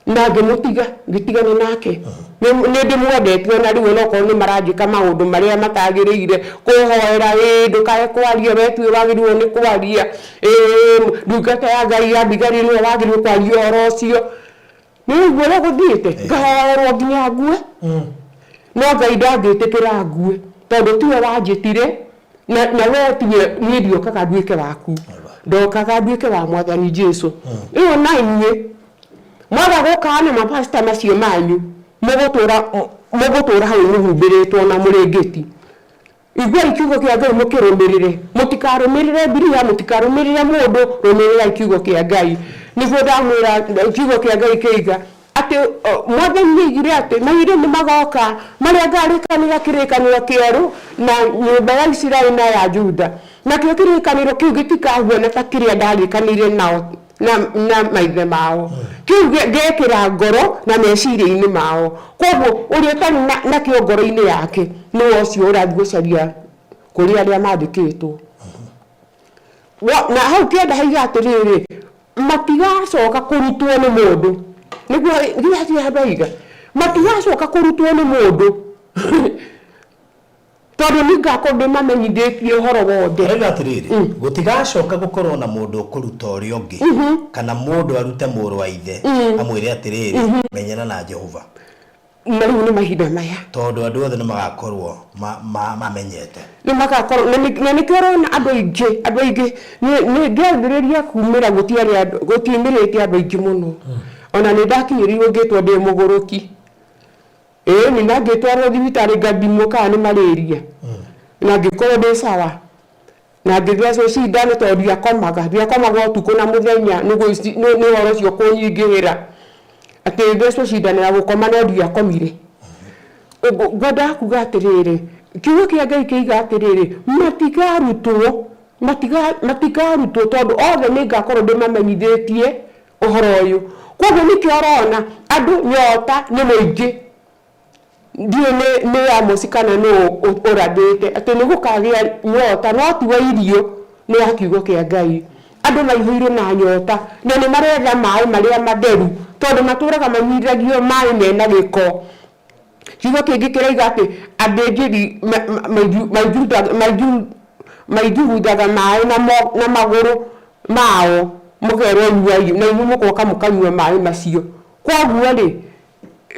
Speaker 3: Na ngĩmũtiga, ngĩtigana nake. Nĩ ndĩmwendete o na rĩu o na okorwo nĩ maranjĩka maũndũ marĩa matagĩrĩire, kũhoera, ĩĩ ndũkae kwaria we tiwe wagĩrĩirwo nĩ kwaria, ĩĩ ndungata ya Ngai ya Abigaili nĩwe wagĩrĩirwo kwaria ũhoro ũcio. Nĩ ũraigua ũrĩa gũthiĩte? Ngahoerwo nginya ngue. No Ngai ndangĩtĩkĩra ngue, tondũ tiwe wanjĩtire, na na we tiwe niĩ ndiokaga nduĩke waku. Ndokaga nduĩke wa Mwathani Jesu. Rĩu ona inyuĩ, mwaga gũkaana mapastor macio manyu, mũgũtũra mũgũtũra hau mũhumbĩrĩtwo na mũrĩngĩti. Iguai kiugo kĩa Ngai mũkĩrũmĩrĩre. Mũtikarũmĩrĩre mbiria, mũtikarũmĩrĩre mũndũ, rũmĩrĩrai kiugo kĩa Ngai. Nĩguo ndamwĩra kiugo kĩa Ngai kĩoiga atĩ Mwathani nĩoigire atĩ mahinda nĩ magoka marĩa ngarĩkanĩra kĩrĩkanĩro kĩerũ na nyũmba ya Isiraeli na ya Juda. Nakĩo kĩrĩkanĩro kĩu gĩtikahuana ta kĩrĩa ndarĩkanĩire nao na, na maithe mao. Kĩu ngekĩra ngoro na meciria-inĩ mao. Koguo ũrĩa ũtarĩ na, nakĩo ngoro-inĩ yake nĩwe ũcio ũrathiĩ gũcaria kũrĩ arĩa mandĩkĩtwo. Na hau kĩanda haiga atĩrĩrĩ, matigacoka kũrutwo nĩ mũndũ. Nĩguo githĩ hatirĩ handũ haiga? Matigacoka kũrutwo nĩ mũndũ. Tondũ nĩngakorwo ndĩmamenyithĩtie ũhoro wothe.
Speaker 1: Aroiga atĩrĩrĩ, Gũtigacoka gũkorũo na mũndũ ũkũruta ũrĩa ũngĩ, kana mũndũ arute mũrũ wa ithe, amwĩre atĩrĩrĩ, Menyana na Jehova.
Speaker 3: Na rĩu nĩ mahinda maya.
Speaker 1: Tondũ andũ othe nĩ magakorwo mamenyete.
Speaker 3: Nĩ magakorwo na nĩkĩo ũrona andũ aingĩ, andũ aingĩ nĩ ngĩambĩrĩria kumĩra gũtiarĩ andũ, gũtiumĩrĩte andũ aingĩ mũno. Ona nĩ ndakinyĩrĩirwo ngĩtwo ndĩ mũgũrũki. Ĩni na ngĩtwarwo thibitarĩ ngathimwo kana nĩ malaria na ngĩkorwo ndĩ sawa. Na ngĩthecwo cindano tondũ ndiakomaga, ndiakomaga ũtukũ na mũthenya nĩ ũhoro ũcio kũnyingĩhĩra. Atĩ thecwo cindano ya gũkoma no ndiakomire. Ngwendaga kuga atĩrĩrĩ, kiugo kĩa Ngai kĩiga atĩrĩrĩ, matikarutwo, matikarutwo tondũ othe nĩ ngakorwo ndĩmamenyithĩtie ũhoro ũyũ. Koguo nĩkĩo ũrona andũ nyota nĩ mũingĩ. Ndiũĩ nĩ Amosi kana nũ ũrathĩte atĩ nĩ gũkagĩa nyota no ti wa irio nĩ wa kiugo kĩa Ngai. Andũ maihũirwo na nyota na nĩ maretha maĩ marĩa matheru tondũ matũraga manyuithagio maĩ mena gĩko. Kiugo kĩngĩ kĩroiga atĩ athĩnjĩri maithuguthaga maĩ na magũrũ mao mũkerwo nyuai na inyuĩ mũgoka mũkanyua maĩ macio. Kwoguo rĩ,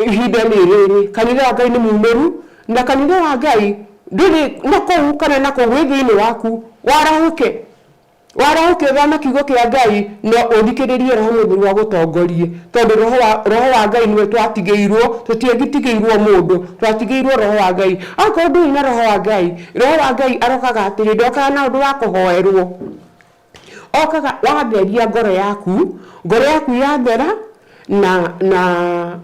Speaker 3: ihinda nĩ rĩrĩ, kanitha wa Ngai nĩ mumĩru, na kanitha wa Ngai ndũrĩ na kũu kana na kũu, wĩ thĩinĩ waku. Warahũke, warahũke ũthome kiugo kĩa Ngai na ũthikĩrĩrie Roho Mũtheru agũtongorie, tondũ roho wa, roho wa Ngai nĩwe twatigĩirwo, tũtiatigĩirwo mũndũ, twatigĩirwo roho wa Ngai. Akorwo ndũrĩ na roho wa Ngai, roho wa Ngai arokaga atĩrĩ, ndokaga na ũndũ wa kũhoerwo. Okaga watheria ngoro yaku, ngoro yaku yathera na na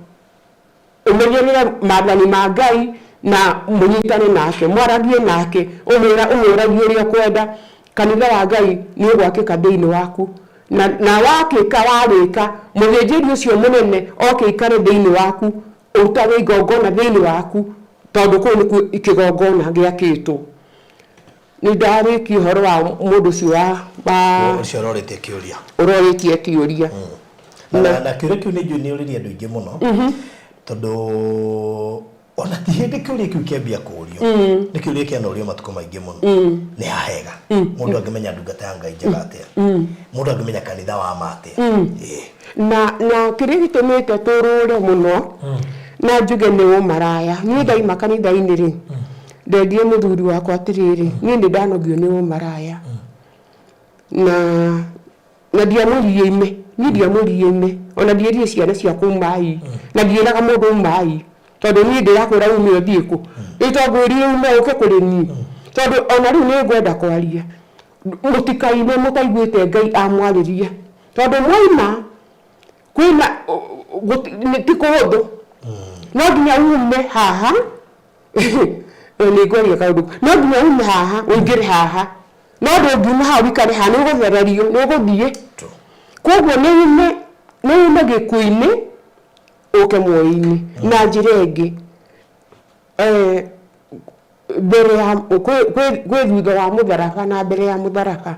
Speaker 3: ũmenyerere maathani ma Ngai na mũnyitane nake, mwaragie nake, ũmwĩra ũmũragie ũrĩa ũkwenda, kanitha wa Ngai nĩ ũgwakĩka thĩinĩ waku. Na, na wakĩka warĩka, mũthĩnjĩri ũcio mũnene oke aikare thĩinĩ waku, ũrutage igongona thĩinĩ waku, tondũ kũu nĩkuo kĩgongona gĩakĩtwo. Nĩ ndarĩkia ũhoro wa mũndũ ũcio wa wa
Speaker 1: Ũcio ũrorĩtie kĩũria.
Speaker 3: Ũrorĩtie kĩũria.
Speaker 1: Na kĩũria kĩu nĩ njũĩ nĩ ũrĩrie andũ aingĩ mũno, tondũ ona ti hĩndĩ kĩũria kĩu kĩambia kũũrio, nĩ kĩũria kĩanorio matukũ maingĩ mũno. Nĩ hahega mũndũ angĩmenya ndungata ya Ngai njega atĩa? Mũndũ angĩmenya kanitha wa ma atĩa? Ĩĩ.
Speaker 3: Na kĩrĩa gĩtũmĩte tũrũre mũno na njuge nĩ ũmaraya, niĩ ndaima kanitha-inĩ rĩ, Nderire mũthuri wakwa atĩrĩrĩ, niĩ nĩ ndanogio nĩ ũmaraya. Na na ndiamwĩrire ime, niĩ ndiamwĩrire ime, ona ndierire ciana ciakwa umai, na ndiĩraga mũndũ umai, tondũ niĩ ndĩrakwĩra ume ũthiĩ kũ? Rĩu to ngwĩrire ume ũke kũrĩ niĩ? Tondũ ona rĩu nĩ ngwenda kwaria, mũtikaime mũtaiguĩte Ngai amwarĩria, tondũ mwaima kwĩna ti kũhũthũ, no nginya ume haha. Nĩ ngwaria kaũndũ, no nginya ume haha ũingĩre haha, no ndũngiuma haha ũikare haha, nĩ ũgũthererio, nĩ ũgũthiĩ. Koguo nĩ ume, nĩ ume gĩkuũ-inĩ ũke muoyo-inĩ. Na njĩra ĩngĩ, mbere ya, kwĩ thutha wa mũtharaba na mbere ya mũtharaba.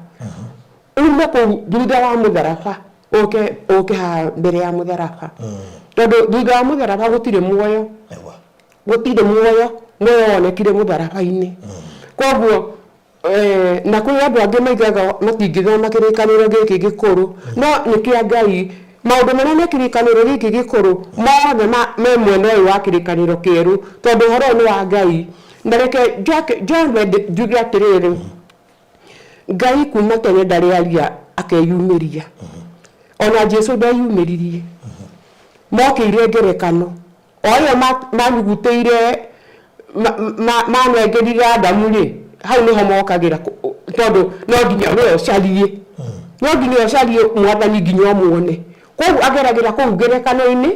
Speaker 3: Ume kũu thutha wa mũtharaba ũke, ũke haha mbere ya mũtharaba. Tondũ thutha wa mũtharaba gũtirĩ muoyo. Gũtirĩ muoyo, muoyo wonekire mũtharaba-inĩ. Koguo na kwĩ andũ angĩ maigaga matingĩthoma kĩrĩkanĩro gĩkĩ gĩkũrũ, no nĩ kĩa Ngai. Maũndũ marĩa me kĩrĩkanĩro gĩkĩ gĩkũrũ mothe me mwena ũyũ wa kĩrĩkanĩro kĩerũ, tondũ ũhoro ũyũ nĩ wa Ngai. Na reke njambe njuge atĩrĩrĩ, Ngai kuma tene ndarĩ aria akeyumĩria. Ona Jesu ndeyumĩririe. Mokĩire ngerekano. O ĩyo manyugutĩire, manengerire Adamu-rĩ, hau nĩho mokagĩra tondũ no nginya we ũcarie, no nginya ũcarie Mwathani nginya ũmuone. Koguo ageragĩra kũu ngerekano-inĩ,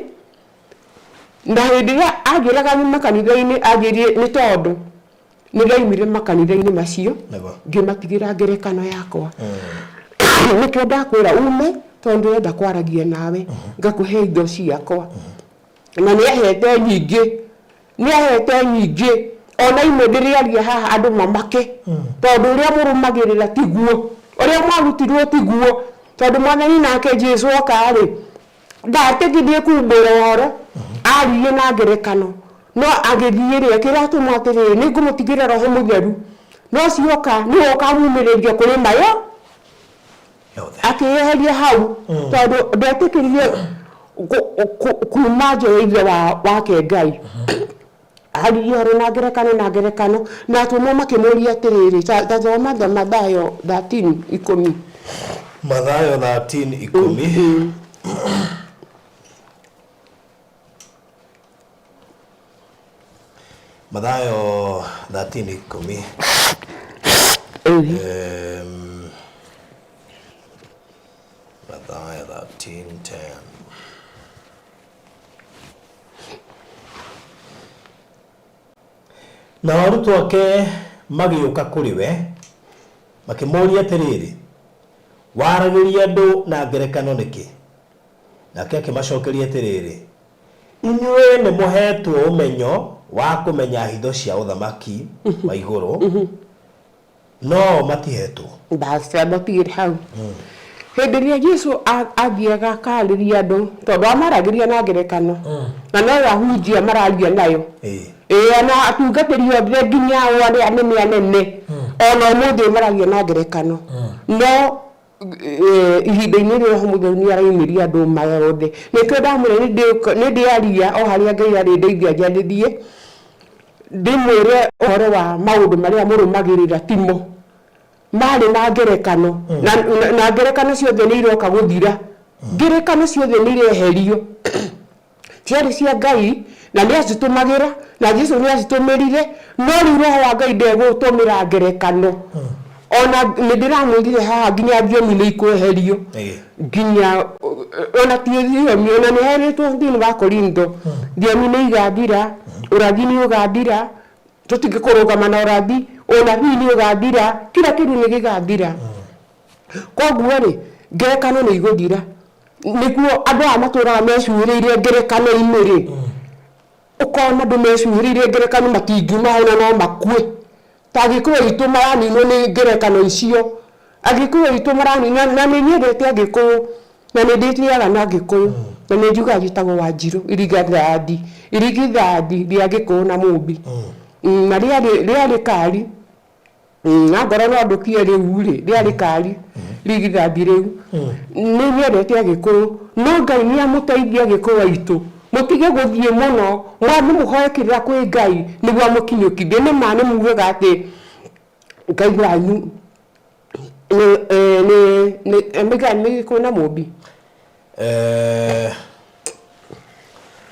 Speaker 3: na hĩndĩ ĩrĩa anjĩraga nyume kanitha-inĩ anjĩrire nĩ tondũ Nĩ ndaumire makanitha-inĩ macio ngĩmatigĩra ngerekano yakwa. Nĩkĩo ndakwĩra ume tondũ ndĩrenda kwaragia nawe, ngakũhe indo ciakwa. Na nĩ ahete nyingĩ, nĩ ahete nyingĩ, ona imwe ndĩrĩaria haha andũ mamake, tondũ ũrĩa mũrũmagĩrĩra tiguo, ũrĩa mwarutirwo tiguo, tondũ Mwathani nake Jesu oka rĩ, Ndategithie kumbũra ũhoro, aaririe na ngerekano, no agĩthiĩ-rĩ, akĩĩra atũmwo atĩrĩ, Nĩ ngũmũtigĩra Roho Mũtheru, na ũcio oka, nĩwe ũkamumĩrĩria kũrĩ ma yothe. Akĩĩyeheria hau, tondũ ndetĩkĩrire. Kuma nja ya ithe wake Ngai aririe ũhoro na ngerekano na ngerekano, na atũmwo makĩmũria atĩrĩrĩ, ta thoma tha Mathayo 13:10.
Speaker 1: Mathayo 13:10. Mathayo 13:10. Mathayo 13:10. Nao arutwo ake magĩũka kũrĩ we, makĩmũũria atĩrĩrĩ, waragĩria andũ na ngerekano nĩkĩ? Nake akĩmacokeria atĩrĩrĩ, inyuĩ nĩ mũheetwo ũmenyo wa kũmenya hitho cia ũthamaki wa igũrũ, no matihetwo.
Speaker 3: Basi ambatigĩre hau. Hĩndĩ ĩrĩa Jesu athiaga akarĩria andũ, tondũ amaragĩria na ngerekano, na no ahunjia mararia nayo, ĩĩ, ona atungatĩri othe nginya o arĩa anene anene, ona ũmũthĩ maragia na ngerekano. No ihinda-inĩ rĩrĩ Roho Mũtheru nĩ araumĩria andũ maya othe. Nĩkĩo ndamwĩra nĩ ndĩaria o harĩa Ngai arĩndeithia njarĩrie, ndĩmwĩre ũhoro wa maũndũ marĩa mũrũmagĩrĩra timo marĩ na ngerekano, na ngerekano ciothe nĩ iroka gũthira. Ngerekano ciothe nĩ ireherio, ciarĩ cia Ngai na nĩ acitũmagĩra, na Jesu nĩ acitũmĩrire, no rĩu Roho wa Ngai ndegũtũmĩra ngerekano. Ona nĩ ndĩramwĩrire haha nginya thiomi nĩ ikweherio, nginya ona ti thiomi, ona nĩ herĩtwo thĩinĩ wa Korintho, thiomi nĩ igathira, ũrathi nĩ ũgathira, tũtingĩkũrũgama na ũrathi, ũnabii nĩ ũgathira, kila kĩndũ nĩ gĩgathira. Koguo rĩ, ngerekano nĩ igũthira, nĩguo andũ aya matũraga mecuhĩrĩirie ngerekano-inĩ rĩ, ũkona andũ mecuhĩrĩirie ngerekano matingiuma hau na no makue. Ta Agĩkũyũ aitũ maraninwo nĩ ngerekano icio, Agĩkũyũ aitũ maraninwo, na nĩ nyendete Agĩkũyũ, na nĩ ndĩtĩaga na Agĩkũyũ, na nĩ njugaga njĩtagwo Wanjirũ, irigithathi, irigithathi rĩa Gĩkũyũ na Mũmbi. Na rĩarĩ kari, na ngorwo no ndũkie rĩu rĩ, rĩarĩ kari rigithathi rĩu. Nĩ nyendete Agĩkũyũ, no Ngai nĩ amũteithie Agĩkũyũ aitũ, mũtige gũthiĩ mũno, mwambe mũhoe kĩrĩra kwĩ Ngai nĩguo amũkinyũkithie. Nĩ ma nĩ mugaga atĩ Ngai wanyu nĩ Gĩkũyũ na Mũmbi.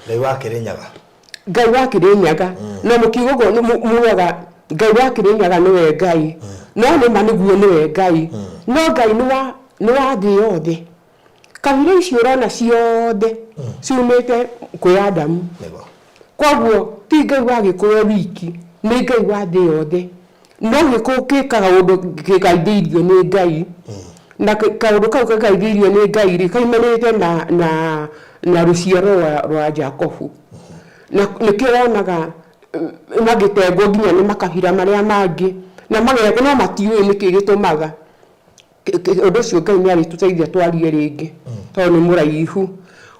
Speaker 1: Ngai wa Kĩrĩnyaga.
Speaker 3: Ngai wa Kĩrĩnyaga. Na mũkiuga ũguo mugaga Ngai wa Kĩrĩnyaga nĩwe Ngai. No nĩ ma nĩguo nĩwe Ngai. No Ngai nĩ wa thĩ yothe. Kabira icio ũrona ciothe ciumĩte kwĩ Adamu. Koguo ti Ngai wa Gĩkũyũ wiki, nĩ Ngai wa thĩ yothe. No Gĩkũyũ gĩkaga ũndũ kĩgaithĩirio nĩ Ngai. Na kaũndũ kau kagaithĩirio nĩ Ngai rĩ, kaimanĩte na rũciaro rwa Jakobu. Na nĩkĩo wonaga magĩtengwo nginya nĩ makabira marĩa mangĩ, na magekwo no matiũĩ nĩkĩ gĩtũmaga. Ũndũ ũcio Ngai nĩ arĩtũteithia twarie rĩngĩ, tondũ nĩ mũraihu.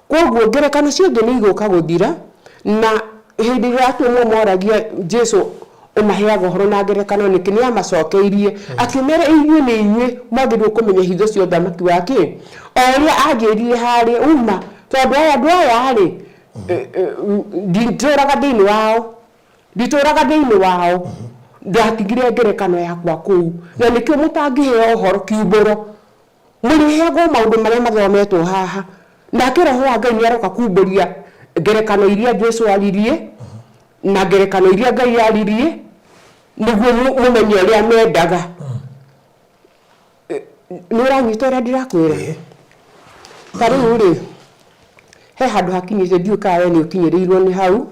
Speaker 3: Koguo ngerekano ciothe nĩ igũka gũthira, na hĩndĩ ĩrĩa atũmwo moragia Jesu ũmaheaga ũhoro na ngerekano nĩkĩ, nĩ amacokeirie akĩmera, inyuĩ nĩ inyuĩ mwagĩrĩirwo kũmenya hitho cia ũthamaki wa kĩ, o ũrĩa anjĩrire harĩa uma, tondũ aya andũ aya rĩ, nditũraga thĩinĩ wao, nditũraga thĩinĩ wao, ndatigire ngerekano yakwa kũu, na nĩkĩo mũtangĩheo ũhoro kiumbũro, mũrĩheagwo maũndũ marĩa mathometwo haha. Nake Roho wa Ngai nĩ aroka kumbũria ngerekano iria Jesu aririe, na ngerekano iria Ngai aririe, nĩguo mũmenye ũrĩa mendaga. Nĩ ũranyita ũrĩa ndĩrakwĩra? Ta rĩu rĩ, he handũ hakinyĩte ndiũĩ kana we nĩ ũkinyĩrĩirwo nĩ hau,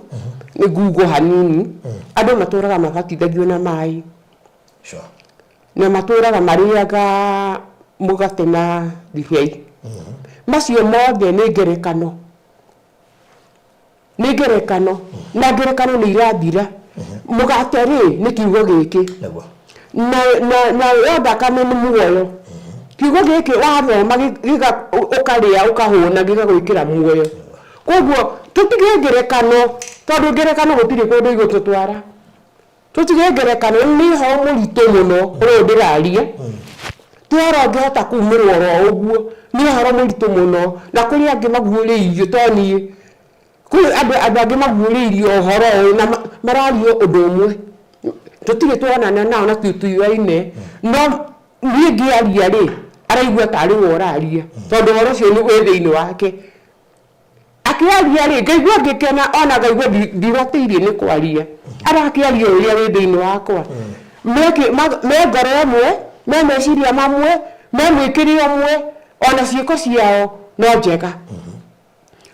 Speaker 3: nĩ Google hanini, andũ matũraga mabatithagio na maĩ. Na matũraga marĩaga mũgate na ndibei. Macio mothe nĩ ngerekano. Nĩ ngerekano. Na ngerekano nĩ irathira. Mũgate rĩ, nĩ kiugo gĩkĩ. Na yo thakame nĩ muoyo. Kiugo gĩkĩ wathoma ũkarĩa ũkahũna gĩgagwĩkĩra muoyo. Koguo tũtige ngerekano, tondũ ngerekano gũtirĩ kũndũ igũtũtwara. Tũtige ngerekano, nĩ ũhoro mũritũ mũno ũyũ ndĩraria. Ti ũhoro ũngĩhota kumĩrwo oro ũguo, nĩ ũhoro mũritũ mũno, na kũrĩ angĩ maguũrĩirio to niĩ. Kwĩ andũ andũ angĩ maguũrĩirio ũhoro ũyũ na mararia ũndũ ũmwe. Tũtirĩ twonana nao na tũtiũaine, no niĩ ngĩaria rĩ, araigua tarĩ we ũraria, tondũ ũhoro ũcio wĩ thĩinĩ wake. Akĩaria rĩ, ngaigua ngĩkena ona ngaigua ndibatairie nĩ kwaria. Arakĩaria ũrĩa wĩ thĩinĩ wakwa. Me ngoro ĩmwe, me meciria mamwe, me mwĩkĩre ũmwe, ona ciĩko ciao no njega.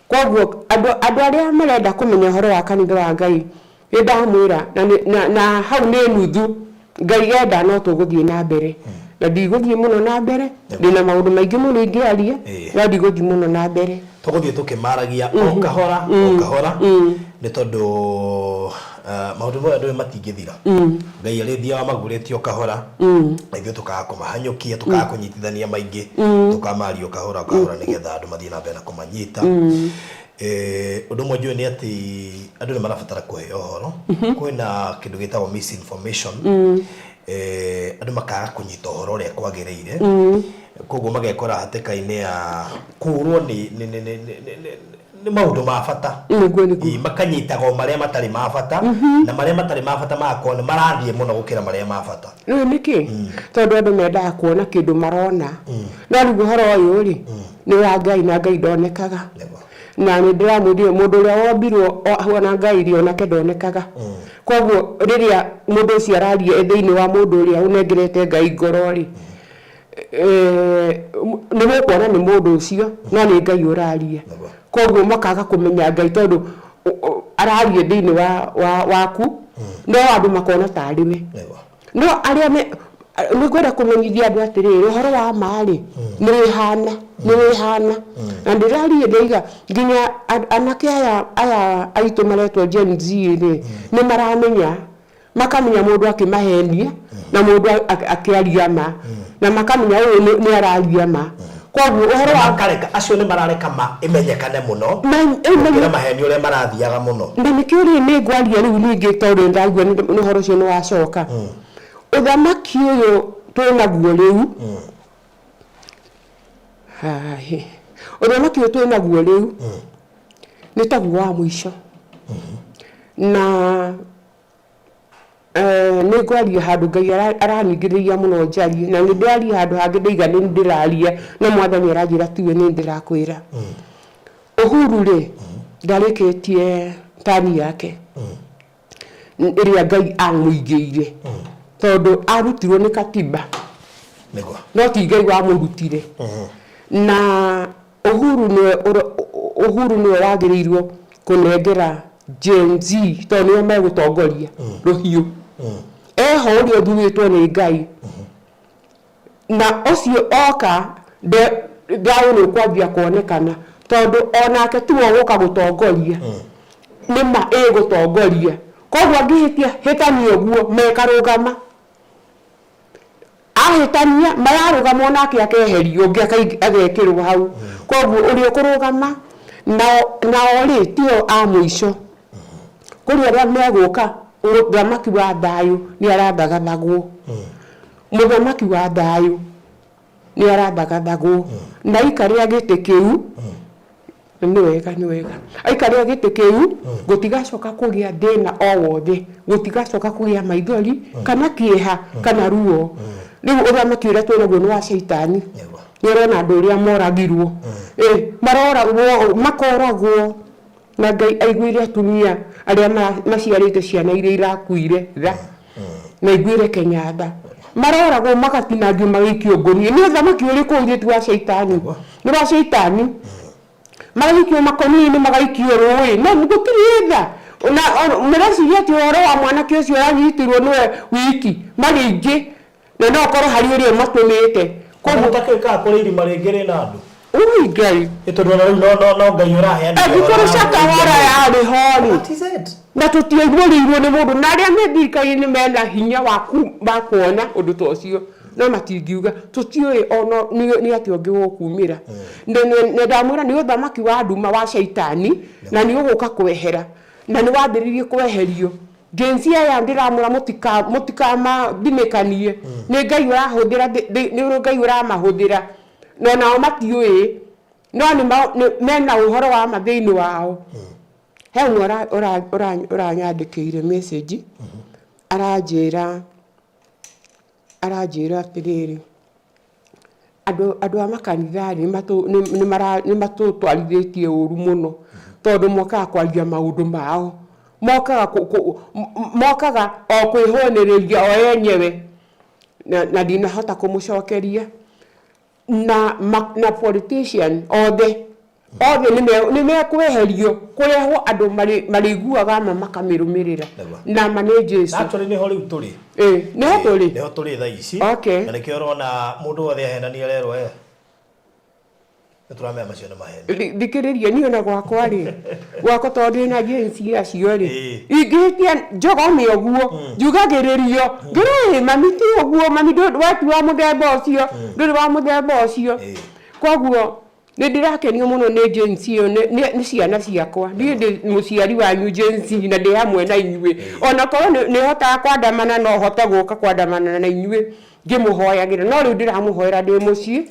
Speaker 3: Koguo andũ andũ arĩa marenda kũmenya ũhoro wa kanitha wa Ngai, nĩ ndamwĩra na, na, na hau nĩ nuthu, Ngai enda no tũgũthiĩ na mbere. Na ndigũthiĩ mũno na mbere, ndĩna maũndũ maingĩ mũno ingĩaria, no ndigũthiĩ mũno na mbere.
Speaker 1: Tũgũthiĩ tũkĩmaragia o kahora o kahora nĩ tondũ maũndũ maya ndũĩ matingĩthira. Ngai arĩthiaga amagurĩtie o kahora na ithuĩ tũkaga kũmahanyũkia, tũkaga kũnyitithania maingĩ, tũkamaria o kahora o kahora nĩgetha andũ mathiĩ na mbere na kũmanyita. Ũndũ ũmwe njũĩ nĩ atĩ andũ nĩ marabatara kũheo ũhoro. Kwĩna kĩndũ gĩtagwo misinformation. Andũ makaga kũnyita ũhoro ũrĩa kwagĩrĩire. Koguo magekora hatĩka-inĩ ya kũũrwo nĩ nĩ nĩ nĩ nĩ nĩ maũndũ ma bata.
Speaker 3: Nĩguo nĩguo.
Speaker 1: Ĩĩ, makanyitaga o marĩa matarĩ ma bata, na marĩa matarĩ ma bata magakorwo nĩ marathiĩ mũno gũkĩra marĩa ma bata.
Speaker 3: Nĩũĩ nĩkĩ? Tondũ andũ mendaga kuona kĩndũ marona. No rĩu ũhoro ũyũ rĩ, nĩ wa Ngai na Ngai ndonekaga.
Speaker 1: Nĩguo.
Speaker 3: Na nĩ ndĩramwĩrire mũndũ ũrĩa wombirwo ahuana Ngai rĩ, onake ndonekaga. Koguo rĩrĩa mũndũ ũcio araria e thĩinĩ wa mũndũ ũrĩa ũnengerete Ngai ngoro rĩ, nĩ mũkuona nĩ mũndũ ũcio no nĩ Ngai ũraria.
Speaker 1: Nĩguo.
Speaker 3: Koguo makaga kũmenya Ngai tondũ araria thĩinĩ wa waku no andũ makona tarĩ we.
Speaker 1: Nĩguo.
Speaker 3: No arĩa me nĩ ngwenda kũmenyithia andũ atĩrĩrĩ, ũhoro wa ma rĩ, nĩ wĩhana, nĩ wĩhana. Na ndĩraria ndĩraiga nginya anake aya aya aitũ maretwo Gen Z rĩ, nĩ maramenya, makamenya mũndũ akĩmahenia na mũndũ akĩaria ma, na makamenya ũyũ nĩ araria ma. Koguo ũhoro wa
Speaker 1: Makareka, acio nĩ marareka ma ĩmenyekane mũno gũkĩra maheni ũrĩa marathiaga mũno.
Speaker 3: Na nĩkĩo rĩu nĩ ngwaria rĩu ningĩ tondũ nĩ ndaigua nĩ ũhoro ũcio nĩ wacoka. Ũthamaki ũyũ twĩ naguo rĩu, hahi, ũthamaki ũyũ twĩ naguo rĩu nĩ taguo wa mũico. Na Nĩ ngwaria handũ Ngai araningĩrĩria mũno njarie, na nĩ ndĩraria handũ hangĩ ndaiga nĩ ndĩraria, no Mwathani aranjĩra tiwe nĩ ndĩrakwĩra. Uhuru rĩ, ndarĩkĩtie tani yake ĩrĩa Ngai amũigĩire, tondũ arutirwo nĩ katiba, no ti Ngai wamũrutire. Na Uhuru nĩwe Uhuru nĩwe wagĩrĩirwo kũnengera Gen Z tondũ nĩo megũtongoria rũhiũ. Eho ũrĩa ũthurĩtwo nĩ Ngai. Na ũcio oka thayũ nĩ ũkwambia kuonekana tondũ onake tiwe ũgũka gũtongoria, nĩ ma ĩgũtongoria. Koguo angĩhĩtia hĩtania ũguo mekarũgama. Ahĩtania mararũgama onake akeherio ũngĩ agekĩrwo hau. Koguo ũrĩa ũkũrũgama nao nao rĩ tio a mũico. Kũrĩ arĩa megũka mũthamaki wa thayũ nĩ arathagathagwo. Mũthamaki wa thayũ nĩ arathagathagwo na aikarĩra gĩtĩ kĩu. Nĩ wega, nĩ wega. Aikarĩra gĩtĩ kĩu, gũtigacoka kũgĩa thĩna o wothe, gũtigacoka kũgĩa maithori, kana kĩeha, kana ruo. Rĩu ũthamaki ũrĩa twĩ naguo nĩ wa caitani. Nĩ ũrona andũ ũrĩa moragirwo. Maroragwo, makoragwo, na Ngai aiguĩre atumia arĩa maciarĩte ciana iria irakuire tha. Na aiguĩre Kenya tha. Maroragwo magatinangio magaikio ngũnia. Nĩ ũthamaki ũrĩkũ ũyũ ti wa caitani? Nĩ wa caitani. Magaikio makũnia-inĩ magaikio rũĩ. No gũtirĩ tha. Na mũreciria atĩ ũhoro wa mwanake ũcio ũranyitirwo nĩwe wiki? Marĩ aingĩ. Na no ũkorwo harĩ ũrĩa ũmatũmĩte.
Speaker 1: Koguo ũtakĩũĩ kana kũrĩ irima rĩngĩ rĩna andũ.
Speaker 3: Ũi Ngai.
Speaker 1: Ĩ tondũ ona rĩu no no no Ngai ũraheanire ũhoro
Speaker 3: Angĩkorwo
Speaker 1: wa mũndũ
Speaker 3: Shakahola yarĩ ho rĩ.
Speaker 1: That is it.
Speaker 3: Na tũtiaiguĩrĩirwo nĩ mũndũ na arĩa me thirikari-inĩ mena hinya wa wa kuona ũndũ ta ũcio no matingiuga tũtiũĩ ona nĩ atĩa ũngĩ ũkumĩra. Na ndamwĩra nĩ ũthamaki wa nduma wa caitani na nĩ ũgũka kwehera na nĩ wambĩrĩirie kweherio. Gen Z aya ndĩramwĩra mũtikamathinĩkanie. Nĩ Ngai ũrahũthĩra, nĩ Ngai ũramahũthĩra, no nao matiũĩ, no mena ũhoro wa ma thĩinĩ wao. He ũmwe ũranyandĩkĩire message, aranjĩra atĩrĩrĩ, andũ a makanitha rĩ, nĩ matũtwarithĩtie ũru mũno, tondũ mokaga kwaria maũndũ mao, mokaga o kwĩhũnĩrĩria o enyewe, na ndinahota kũmũcokeria. Na politician othe othe nĩ mekweherio, kũrehwo andũ marĩiguaga ma makamĩrũmĩrĩra.
Speaker 1: Nĩguo.
Speaker 3: Na ma nĩ Jesu.
Speaker 1: Actually nĩho rĩu tũrĩ.
Speaker 3: Ĩ, nĩho tũrĩ.
Speaker 1: Nĩho tũrĩ thaa ici. Na nĩkĩo ũrona mũndũ wothe ahenania arerwo e nĩ tũramenya macio nĩ maheni.
Speaker 3: Thikĩrĩria, niĩ ona gwakwa rĩ, gwakwa tondũ ndĩna Gen Z acio rĩ, ingĩhĩtia njogome ũguo, njugagĩrĩrio ngĩrĩ, "Mami, ti ũguo, mami, we ti wa mũthemba ũcio, ndũrĩ wa mũthemba ũcio." Koguo nĩ ndĩrakenio mũno nĩ Gen Z ĩyo, nĩ ciana ciakwa. Niĩ ndĩ mũciari wanyu Gen Z, na ndĩ hamwe na inyuĩ. Ona korwo nĩ hotaga kwandamana, no hote gũka kwandamana na inyuĩ ngĩmũhoyagĩra, no rĩu ndĩramũhoera ndĩ mũciĩ,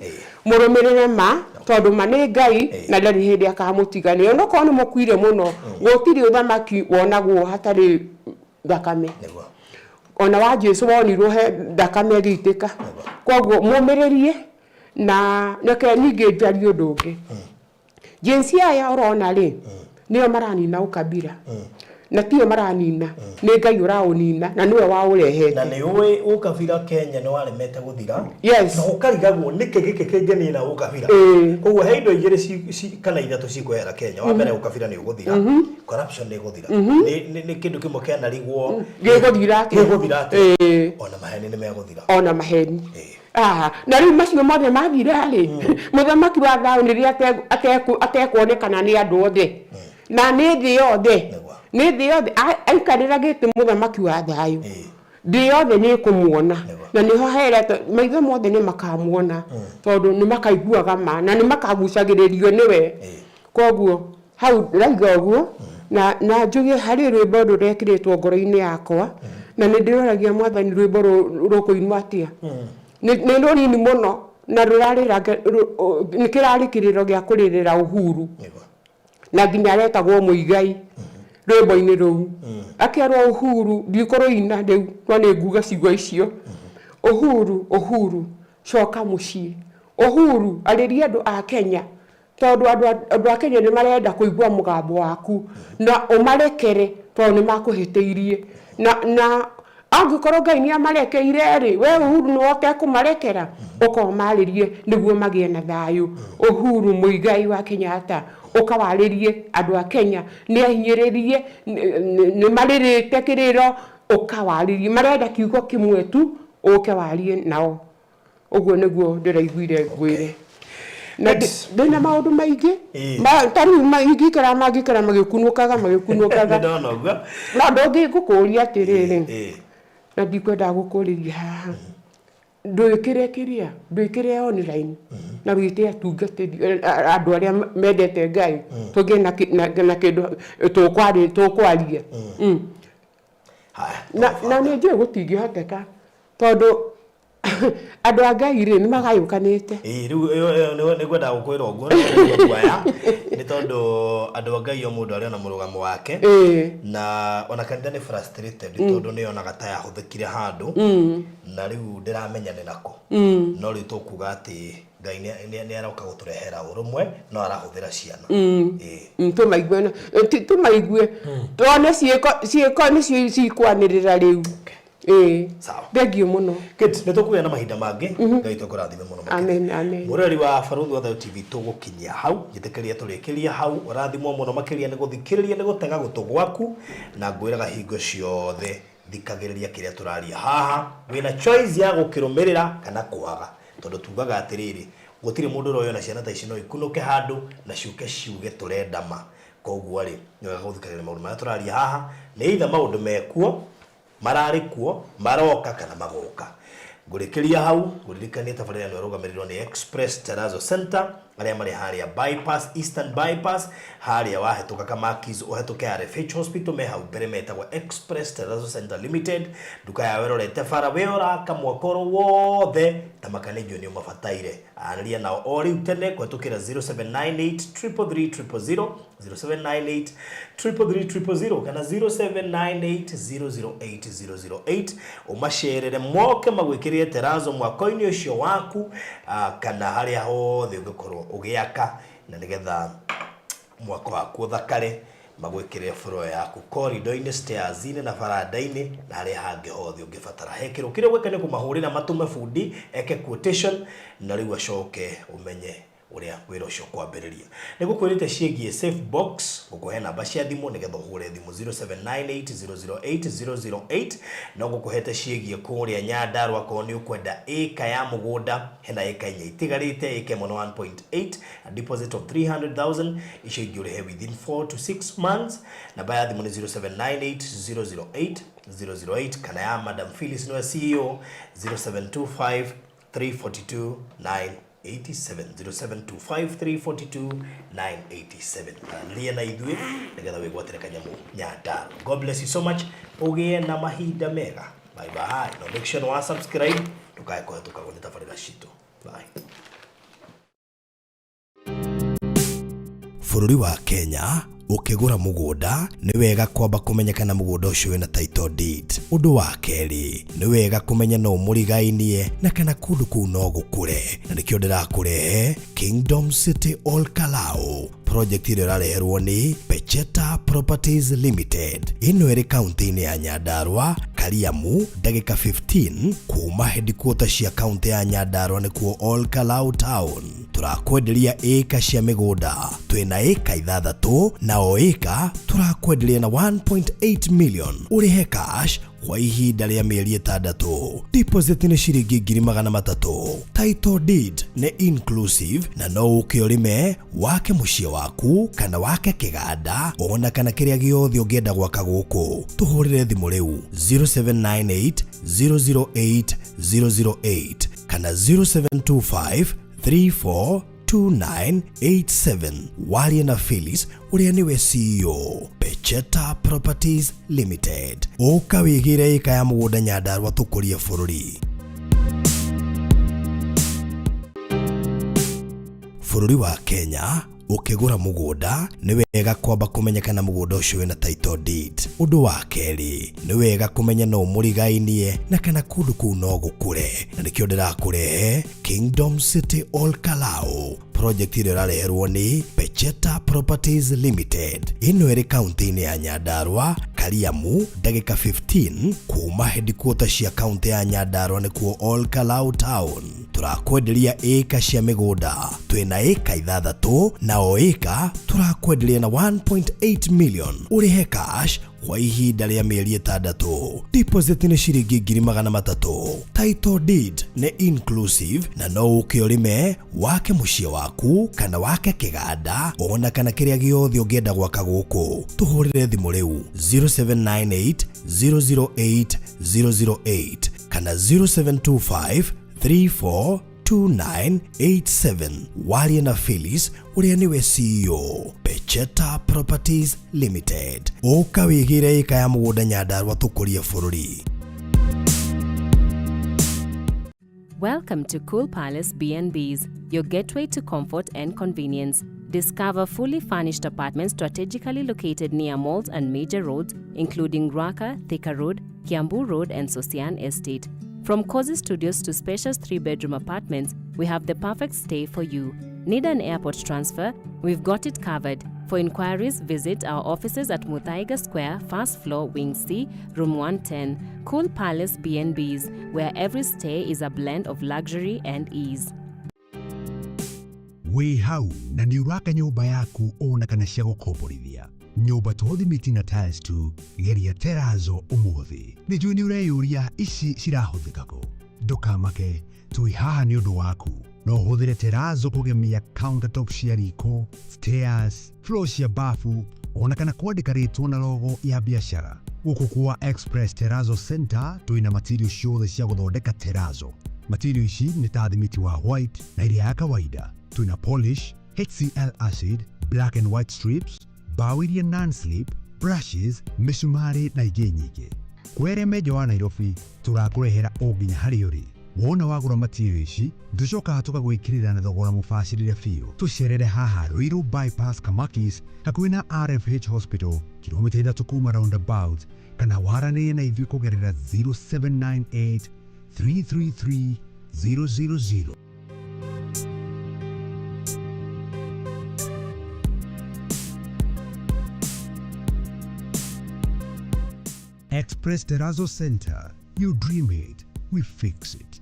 Speaker 3: mũrũmĩrĩre ma, tondũ ma nĩ Ngai na ndarĩ hĩndĩ akamũtiganĩria. Onokorwo nĩ mũkuire mũno, gũtirĩ ũthamaki wonagwo hatarĩ thakame. Ona wa Jesu wonirwo he thakame ĩgĩitĩka. Koguo mũmĩrĩrie. Na reke ningĩ njarie ũndũ ũngĩ. Gen Z aya ũrona rĩ, nĩo maranina ũkabira. Na tio maranina, nĩ Ngai ũraũnina na nĩwe waũrehete.
Speaker 1: Na nĩ ũĩ ũkabira Kenya nĩ waremete gũthira.
Speaker 3: Yes.
Speaker 1: Na ũkarigagwo nĩkĩ gĩkĩ kĩngĩnina ũkabira. Koguo he indo igĩrĩ kana ithatũ cikwehera Kenya. Wa mbere, ũkabira nĩ ũgũthira. Corruption nĩ ĩgũthira. Nĩ kĩndũ kĩmwe kĩanarigwo.
Speaker 3: Gĩgũthira atĩa?
Speaker 1: Gĩgũthira atĩa? Ona maheni nĩ megũthira.
Speaker 3: Ona maheni. Ah, na rĩu macio mothe mathira rĩ, mũthamaki wa thayũ nĩrĩa atekuonekana nĩ andũ othe na nĩ thĩ yothe, nĩ thĩ yothe aikarĩra gĩtĩ mũthamaki wa thayũ, thĩ yothe nĩ ĩkũmuona. Na nĩho heretwo maitho mothe nĩ makamuona, tondũ nĩ makaiguaga ma na nĩ makagucagĩrĩrio nĩwe. Koguo hau ndĩraiga ũguo, na njuge harĩ rwĩmbo rũrekĩrĩtwo ngoro-inĩ yakwa, na nĩ ndĩroragia Mwathani rwĩmbo rũkũinwo atĩa. Nĩ rũnini mũno na rũrarĩra, nĩ kĩrarĩ kĩrĩro gĩa kũrĩrĩra Uhuru, na nginya aretagwo Mũigai rwĩmbo-inĩ rũu. Akerwo Uhuru, ndikũrũina rĩu, no nĩ nguga ciugo icio. "Uhuru, Uhuru, coka mũciĩ. Uhuru, arĩria andũ a Kenya, tondũ andũ a Kenya nĩ marenda kũigua mũgambo waku, na ũmarekere tondũ nĩ makũhĩtĩirie. Na angĩkorwo Ngai nĩ amarekeire rĩ, we Uhuru nĩwe ũtekũmarekera? Ũka ũmarĩrie nĩguo magĩe na thayũ. Uhuru Muigai wa Kenyatta, ũkawarĩrie andũ a Kenya, nĩ ahinyĩrĩrie, nĩ marĩrĩte kĩrĩro, ũkawarĩrie. Marenda kiugo kĩmwe tu, ũke warie nao." Ũguo nĩguo ndĩraiguire ngwĩre. Na ndĩna maũndũ maingĩ. Ta rĩu ingĩikara mangĩikara magĩkunũkaga magĩkunũkaga.
Speaker 1: Nĩndona ũguo.
Speaker 3: No ndũngĩ ngũkũria atĩrĩrĩ, na ndikwendaga gũkũrĩria haha, ndwĩkĩre kĩrĩa, ndwĩkĩre online na wĩte atungatĩri, andũ arĩa mendete Ngai, tũgĩe na kĩndũ tũkwaria.
Speaker 1: Haya.
Speaker 3: Na nĩ njũĩ gũtingĩhoteka, tondũ andũ a Ngai rĩ, nĩ magayũkanĩte.
Speaker 1: Ĩĩ, rĩu ĩyo nĩ ngwendaga gũkwĩra ũguo nĩ guoya, nĩ tondũ andũ a Ngai o mũndũ arĩ ona mũrũgamo wake, na ona kanitha nĩ frustrated tondũ nĩ yonaga ta yahũthĩkire handũ na rĩu ndĩramenya nĩ nakũ. No rĩu tũkuga atĩ Ngai nĩ aroka gũtũrehera ũrũmwe, no arahũthĩra ciana.
Speaker 3: Tũmaigue, tũmaigue, tuone ciĩko nĩcio cikwanĩrĩra rĩu. Ĩĩ.
Speaker 1: Sawa.
Speaker 3: Thengiũ mũno.
Speaker 1: Good. Nĩ tũkũgĩa na mahinda mangĩ. Ngai tũkũrathime mũno makĩria.
Speaker 3: Amen, amen.
Speaker 1: Mũrori wa Barũthi wa Thayũ TV, tũgũkinyia hau, njĩtĩkĩria tũrĩkĩrie hau. Ũrathimwo mũno makĩria nĩ gũthikĩrĩria, nĩ gũtega gũtũ gwaku, na ngwĩraga hingo ciothe thikagĩrĩria kĩrĩa tũraria haha, wĩna choice ya gũkĩrũmĩrĩra kana kwaga, tondũ tugaga atĩrĩrĩ, gũtirĩ mũndũ ũroĩ ona ciana ta ici no ikunũke handũ na ciũke ciuge tũrenda ma. Koguo rĩ, nĩ wega gũthikagĩrĩria maũndũ marĩa tũraria haha, nĩ either maũndũ mekuo, mararĩ kuo, maroka kana magoka. Ngũrĩkĩria hau ngũririkanie tabarĩra ĩno ĩrũgamĩrĩirwo nĩ Express Terrazzo Center arĩa marĩ harĩa bypass, Eastern Bypass, harĩa wahĩtũka Kamakis ũhetũke RFH Hospital, me hau mbere metagwo Express Terrazzo Center Limited. Nduka yao ĩrorete bara, we ũraka mwakoro wothe ta makanĩnjũ nĩ ũmabataire. Aranĩria nao o rĩu tene kũhetũkĩra 0798 333 000, 0798 333 000 kana 0798 008 008, ũmacerere moke magwĩkĩrĩre terazo mwako-inĩ ũcio waku, kana harĩa hothe ũngĩkorwo ũgĩaka, na nĩgetha mwako waku ũthakare, magwĩkĩrĩre floor yaku corridor-inĩ, stairs-inĩ na baranda-inĩ na harĩa hangĩ hothe ũngĩbatara hekĩrwo. Kĩrĩa ũgwĩka nĩ kũmahũrĩra matũme bundi eke quotation, na rĩu acoke ũmenye ũrĩa wĩra ũcio kwambĩrĩria. Nĩ gũkwĩrĩte ciĩgiĩ safe box, ngũkũhe namba cia thimũ nĩgetha ũhũre thimũ 0798008008. No ngũkũhete ciĩgiĩ kũrĩa Nyandarua, akorwo nĩ ũkwenda ĩka ya mũgũnda, hena ĩka 4 itigarĩte, ĩka ĩmwe nĩ 1.8, a deposit of 300,000, icio ingĩ ũrĩhe within 4 to 6 months. Namba ya thimũ nĩ 0798 008 008, kana ya Madam Phyllis, nĩwe CEO, 0725 342 987, 0725 342 987. Aranĩria na ithuĩ nĩgetha wĩgwatĩre kanyamũ Nyandarua. God bless you so much, ũgĩe na mahinda mega. Bye bye. No make sure wa subscribe ndũkae kũhetũkagwo nĩ tabarĩra citũ. Bye. Bũrũri wa Kenya, ũkĩgũra mũgũnda nĩ wega kwamba kũmenya kana mũgũnda ũcio wĩna title deed. Ũndũ wa kerĩ, nĩ wega kũmenya no mũrigainie na kana kũndũ kũu no gũkũre, na nĩkĩo ndĩrakũrehe Kingdom City Ol Kalou, project ĩrĩa ĩrareherwo nĩ Pecheta Properties Limited. Ĩno ĩrĩ kaunti-inĩ ya Nyandarua, Kariamu, ndagĩka 15 kuma headquarter cia kaunti ya Nyandarua, nĩkuo Ol Kalou Town. Tũrakwenderia ĩka cia mĩgũnda, twĩna ĩka 6, na o ĩka tũrakwenderia na 1.8 million, ũrĩhe cash kwa ihinda rĩa mĩeri 6. Deposit nĩ ciringi 300,000. Title deed nĩ inclusive, na no ũke ũrĩme, wake mũciĩ waku kana wake kĩganda, ona kana kĩrĩa gĩothe ũngĩenda gwaka gũkũ. Tũhũrĩre thimũ rĩu 0798 008 008 kana 0725 342987, warie na Phyllis ũrĩa nĩwe CEO Pecheta Properties Limited. Ũka wĩgĩre ĩka ya mũgũnda Nyandarua, tũkũrie bũrũri. Bũrũri wa Kenya, ũkĩgũra mũgũnda nĩ wega kwamba kũmenya kana mũgũnda ũcio wĩna title deed. Ũndũ wa kerĩ, nĩ wega kũmenya no mũrigainie na kana kũndũ kũu no gũkũre, na nĩkĩo ndĩrakũrehe Kingdom City Ol Kalou, project ĩrĩa ĩrareherwo nĩ Pecheta Properties Limited. Ĩno ĩrĩ kaunti-inĩ ya Nyandarua, Kariamu, ndagĩka 15 kuma headquarter cia kaunti ya Nyandarua, nĩkuo Ol Kalou Town. Tũrakwenderia ĩka cia mĩgũnda, twĩna ĩka 6, na o ĩka tũrakwenderia na 1.8 million, ũrĩhe cash kwa ihinda rĩa mĩeri 6. Deposit nĩ ciringi 300,000. Title deed nĩ inclusive, na no ũke ũrĩme, wake mũciĩ waku kana wake kĩganda, ona kana kĩrĩa gĩothe ũngĩenda gwaka gũkũ. Tũhũrĩre thimũ rĩu 0798 008 008 kana 0725 342987, warie na Phyllis ũrĩa nĩwe CEO Pecheta Properties Limited. Ũka wĩgĩre ĩka ya mũgũnda Nyandarua, tũkũrie bũrũri.
Speaker 4: Welcome to Cool Palace B&Bs, your gateway to comfort and convenience. Discover fully furnished apartments strategically located near malls and major roads, including Ruaka, Thika Road, Kiambu Road, and Sosian Estate. From cozy studios to spacious 3-bedroom apartments, we have the perfect stay for you. Need an airport transfer? We've got it covered. For inquiries, visit our offices at Muthaiga Square, first floor, Wing C, Room 110. Cool Palace B&Bs, where every stay is a blend of luxury and ease.
Speaker 2: Wĩ hau na nĩ ũraka nyũmba yaku ona kana cia gũkomborithia, nyũmba to thimiti na tiles tu, geria terazo ũmũthĩ. Nĩ njũĩ nĩ ũreyũria ici cirahũthĩka kũ. Ndũkamake, twĩ haha nĩ ũndũ waku. No ũhũthĩre terazo kũgemia countertop cia riko, stairs, floor cia bafu, ona kana kwandĩka rĩtwa na logo ya biacara. Gũkũ kwa Express Terrazzo Center twĩna material ciothe cia gũthondeka terrazzo. Material ici nĩ ta thimiti wa white na ĩrĩa ya kawaida. Twĩna polish, HCl acid, black and white strips, mbaũ iria non-slip, brushes, mĩcumarĩ na ingĩ nyingĩ. Kwere menjo wa Nairobi tũrakũrehera o nginya harĩa ũrĩ. Wona wagũra material ici tũcokaga tũgagwĩkĩrĩra na thogora mũbacĩrĩre biũ. Tũcerere haha Ruiru Bypass Kamakis hakuhĩ na RFH Hospital kilomita 3 kuma roundabout, kana waranĩrie na ithuĩ kũgerera 0798 333 000. Express Terrazzo Center. You dream it, we fix it.